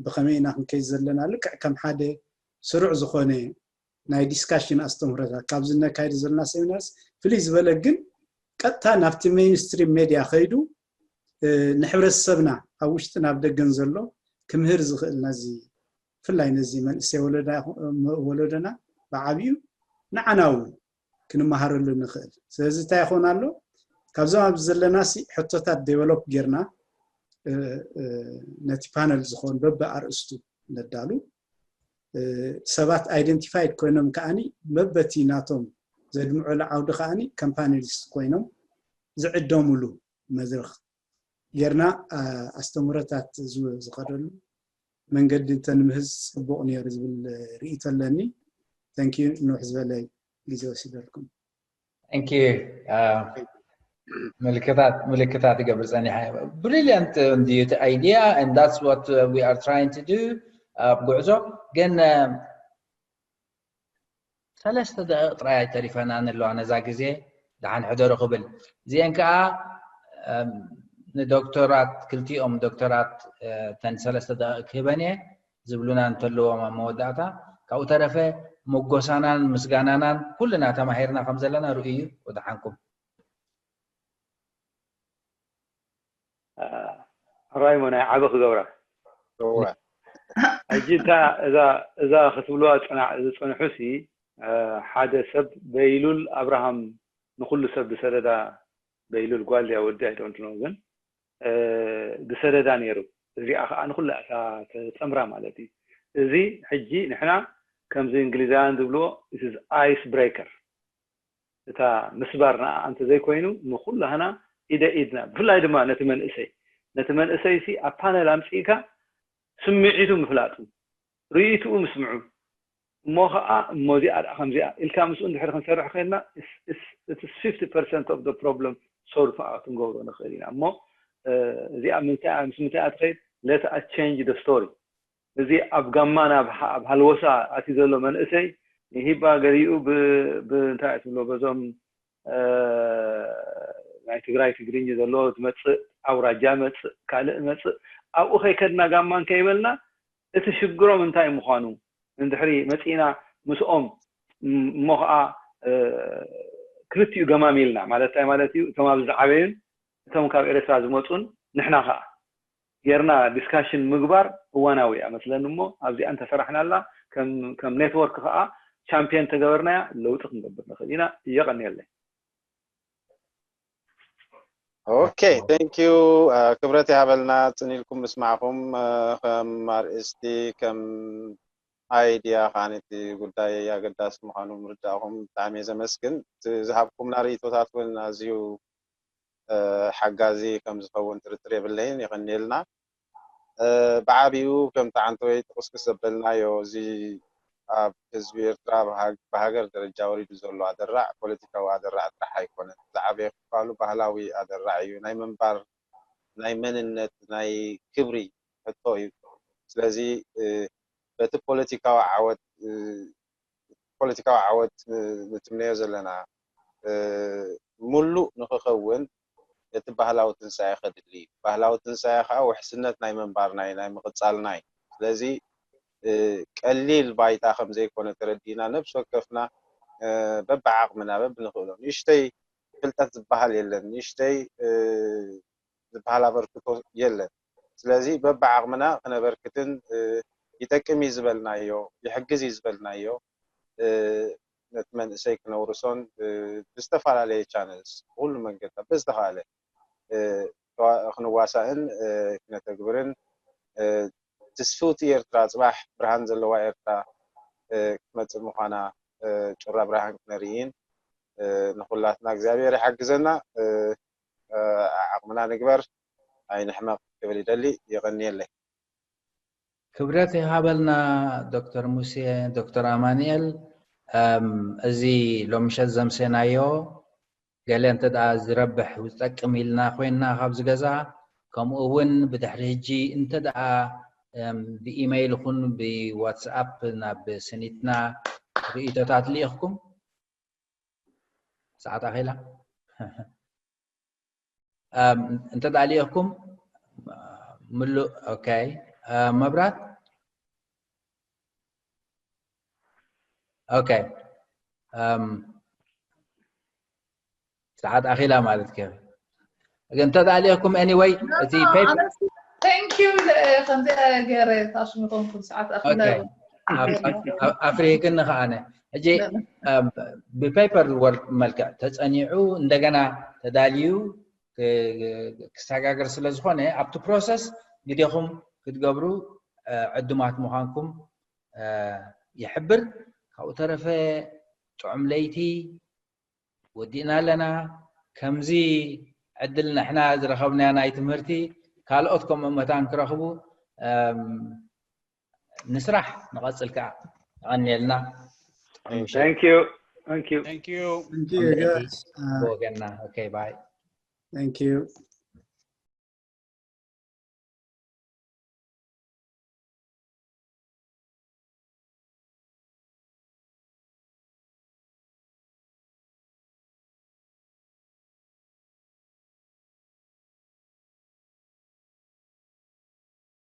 ብኸመይ ኢና ክንከይድ ዘለና ልክዕ ከም ሓደ ስሩዕ ዝኾነ ናይ ዲስካሽን ኣስተምህሮታት ካብዚ እነካይዶ ዘለና ሴሚናርስ ፍልይ ዝበለ ግን ቀጥታ ናብቲ ሜይንስትሪም ሜድያ ከይዱ ንሕብረተሰብና ኣብ ውሽጥን ኣብ ደገን ዘሎ ክምህር ዝኽእል ነዚ ብፍላይ ነዚ መንእሰይ ወለዶና ብዓብዩ ንዓና እውን ክንመሃረሉ ንኽእል። ስለዚ እንታይ ይኾን ኣሎ ካብዞም ኣብዚ ዘለና ሕቶታት ዴቨሎፕ ጌርና ነቲ ፓነል ዝኾን በቢ ኣርእስቱ ነዳሉ ሰባት ኣይደንቲፋይድ ኮይኖም ከዓኒ በበቲ ናቶም ዘድምዑሉ ዓውዲ ከዓኒ ከም ፓነሊስት ኮይኖም ዝዕደሙሉ መድረኽ ጌርና ኣስተምህሮታት ዝኸደሉ መንገዲ እንተንምህዝ ፅቡቕ ነይሩ ዝብል ርእይቶ ኣለኒ። ተንኪዩ ንውሕ ዝበለ ግዜ ወሲደልኩም። Thank you. ምልክታት ምልክታት ይገብር ፀኒሐ። Brilliant እንድዩ እቲ idea and that's what we are trying to do ኣብ ጉዕዞ ግን ሰለስተ ደቂቕ ጥራይ ኣይተሪፈናን ኣለዋ ነዛ ግዜ ደሓን ሕደሩ ክብል እዚአን ከዓ ንዶክተራት ክልቲኦም ዶክተራት ተን ሰለስተ ደቂቕ ክህበን እየ ዝብሉና እንተለዎም ኣብ መወዳእታ ካብኡ ተረፈ መጎሳናን ምስጋናናን ኩልና ተማሂርና ከም ዘለና ርእዩ ወደሓንኩም ራይሞ ናይ ዓበ ክገብራ ሕጂ እታ እዛ እዛ ክትብልዋ ዝፀንሑ ሲ ሓደ ሰብ በይሉል ኣብርሃም ንኩሉ ሰብ ዝሰደዳ በይሉል ጓል ድያ ወዲ ኣይደንት ነው ግን ዝሰደዳ ነይሩ እዚኣ ከዓ ንኩላ እታ ተፀምራ ማለት እዩ እዚ ሕጂ ንሕና ከምዚ እንግሊዛውያን ዝብልዎ ice breaker እታ ምስባር ንኣ እንተዘይኮይኑ ንኩላህና ኢደ ኢድና ብፍላይ ድማ ነቲ መንእሰይ ነቲ መንእሰይ ሲ ኣብ ፓነል ኣምፅእካ ስምዒቱ ምፍላጡ ርእይትኡ ምስምዑ እሞ ከዓ እሞ እዚኣ ደኣ ከምዚኣ ኢልካ ምስኡ እንድሕር ክንሰርሕ ከይልና እቲ fifty percent of the problem solve ከዓ ክንገብሮ ንኽእል ኢና እሞ እዚኣ ምንታይ ምስ ምንታይ እያ ትኸይድ let us change the story እዚ ኣብ ጋማን ኣብ ኣብ ሃልወሳ ኣትዩ ዘሎ መንእሰይ ንሂባ ገሊኡ ብ ብእንታይ እያ ትብሎ በዞም ናይ ትግራይ ትግርኝ ዘለዎ ዝመፅእ ኣውራጃ መፅእ ካልእ መፅእ ኣብኡ ከይከድና ጋማ እንከይበልና እቲ ሽግሮም እንታይ ምዃኑ እንድሕሪ መፂእና ምስኦም እሞ ከዓ ክልቲኡ ገማሚልና ማለት እንታይ ማለት እዩ እቶም ኣብዚ ዝዓበዩን እቶም ካብ ኤርትራ ዝመፁን ንሕና ከዓ ጌርና ዲስካሽን ምግባር እዋናዊ እያ መስለኒ እሞ ኣብዚኣ እንተሰራሕናላ ከም ኔትወርክ ከዓ ቻምፒየን ተገበርናያ ለውጢ ክንገብር ንኽእል ኢና። እየቀንየለይ። ኦኬ፣ thank you። ክብረት ይሃበልና ፅን ኢልኩም ምስማዕኹም። ከም ኣርእስቲ ከም ኣይድያ ከዓኒ እቲ ጉዳይ ኣገዳሲ ምዃኑ ምርዳእኹም ብጣዕሚ እየ ዘመስግን። እቲ ዝሃብኩምና ርእይቶታት እውን ኣዝዩ ሓጋዚ ከም ዝኸውን ጥርጥር የብለይን። የቐንየልና። ብዓቢኡ ከምቲ ዓንተወይ ጥቕስቅስ ዘበልናዮ እዚ ኣብ ህዝቢ ኤርትራ ብሃገር ደረጃ ወሪዱ ዘሎ ኣደራዕ ፖለቲካዊ ኣደራዕ ጥራሕ ኣይኮነን። ዝዓበየ ክፋሉ ባህላዊ ኣደራዕ እዩ። ናይ ምንባር ናይ መንነት ናይ ክብሪ ሕቶ እዩ። ስለዚ በቲ ፖለቲካዊ ዓወት ፖለቲካዊ ዓወት ንትምነዮ ዘለና ምሉእ ንክኸውን እቲ ባህላዊ ትንሳኤ ከድሊ እዩ። ባህላዊ ትንሳኤ ከዓ ውሕስነት ናይ ምንባርና እዩ፣ ናይ ምቕፃልና እዩ። ስለዚ ቀሊል ባይታ ከም ዘይኮነ ተረዲእና ነብሲ ወከፍና በብዓቕምና በብንኽእሎ ንእሽተይ ፍልጠት ዝበሃል የለን፣ ንእሽተይ ዝበሃል ኣበርክቶ የለን። ስለዚ በብዓቕምና ክነበርክትን ይጠቅም እዩ ዝበልናዮ ይሕግዝ እዩ ዝበልናዮ ነቲ መንእሰይ ክነውርሶን ብዝተፈላለየ ቻነልስ ብኩሉ መንገድታት ብዝተኻእለ ክንዋሳእን ክነተግብርን ትስፍውቲ ኤርትራ ፅባሕ ብርሃን ዘለዋ ኤርትራ ክትመፅእ ምዃና ጩራ ብርሃን ክነርእይን ንኩላትና እግዚኣብሔር ይሓግዘና። ዓቕምና ንግበር ኣይንሕመቕ ክብል ይደሊ። የቐንየለይ። ክብረት ይሃበልና ዶክተር ሙሴ፣ ዶክተር ኣማንኤል። እዚ ሎምሸት ዘምሴናዮ ገለ እንተ ደኣ ዝረብሕ ዝጠቅም ኢልና ኮይንና ካብዚ ገዛ ከምኡ እውን ብድሕሪ ሕጂ እንተ ደኣ ብኢመይል ይኹን ብዋትስኣፕ ናብ ስኒትና ርእይቶታት ልኢኽኩም ሰዓት ኣኺላ እንተ ደኣ ልኢኽኩም ምሉእ ኦኬ መብራት ኦኬ ሰዓት ኣኺላ ማለት ከ እንተ ደኣ ልኢኽኩም anyway እቲ paper thank you ከምዚ ገረ ታሽሙ ኮንኩም ሰዓት ኣኺላ ኣፍሪክን ከዓነ ሕጂ ብፔፐር ወርክ መልክዕ ተፀኒዑ እንደገና ተዳልዩ ክሰጋገር ስለ ዝኾነ ኣብቲ ፕሮሰስ ግዴኹም ክትገብሩ ዕዱማት ምዃንኩም ይሕብር። ካብኡ ተረፈ ጥዑም ለይቲ ወዲእና ኣለና። ከምዚ ዕድል ንሕና ዝረኸብናዮ ናይ ትምህርቲ ካልኦት ከምኡ መታን ክረኽቡ ንስራሕ ንቐፅል ከዓ። የቐንየልና። Thank you. Thank you. Thank you. Thank you, guys. Uh, ብወገንና okay bye. Thank you.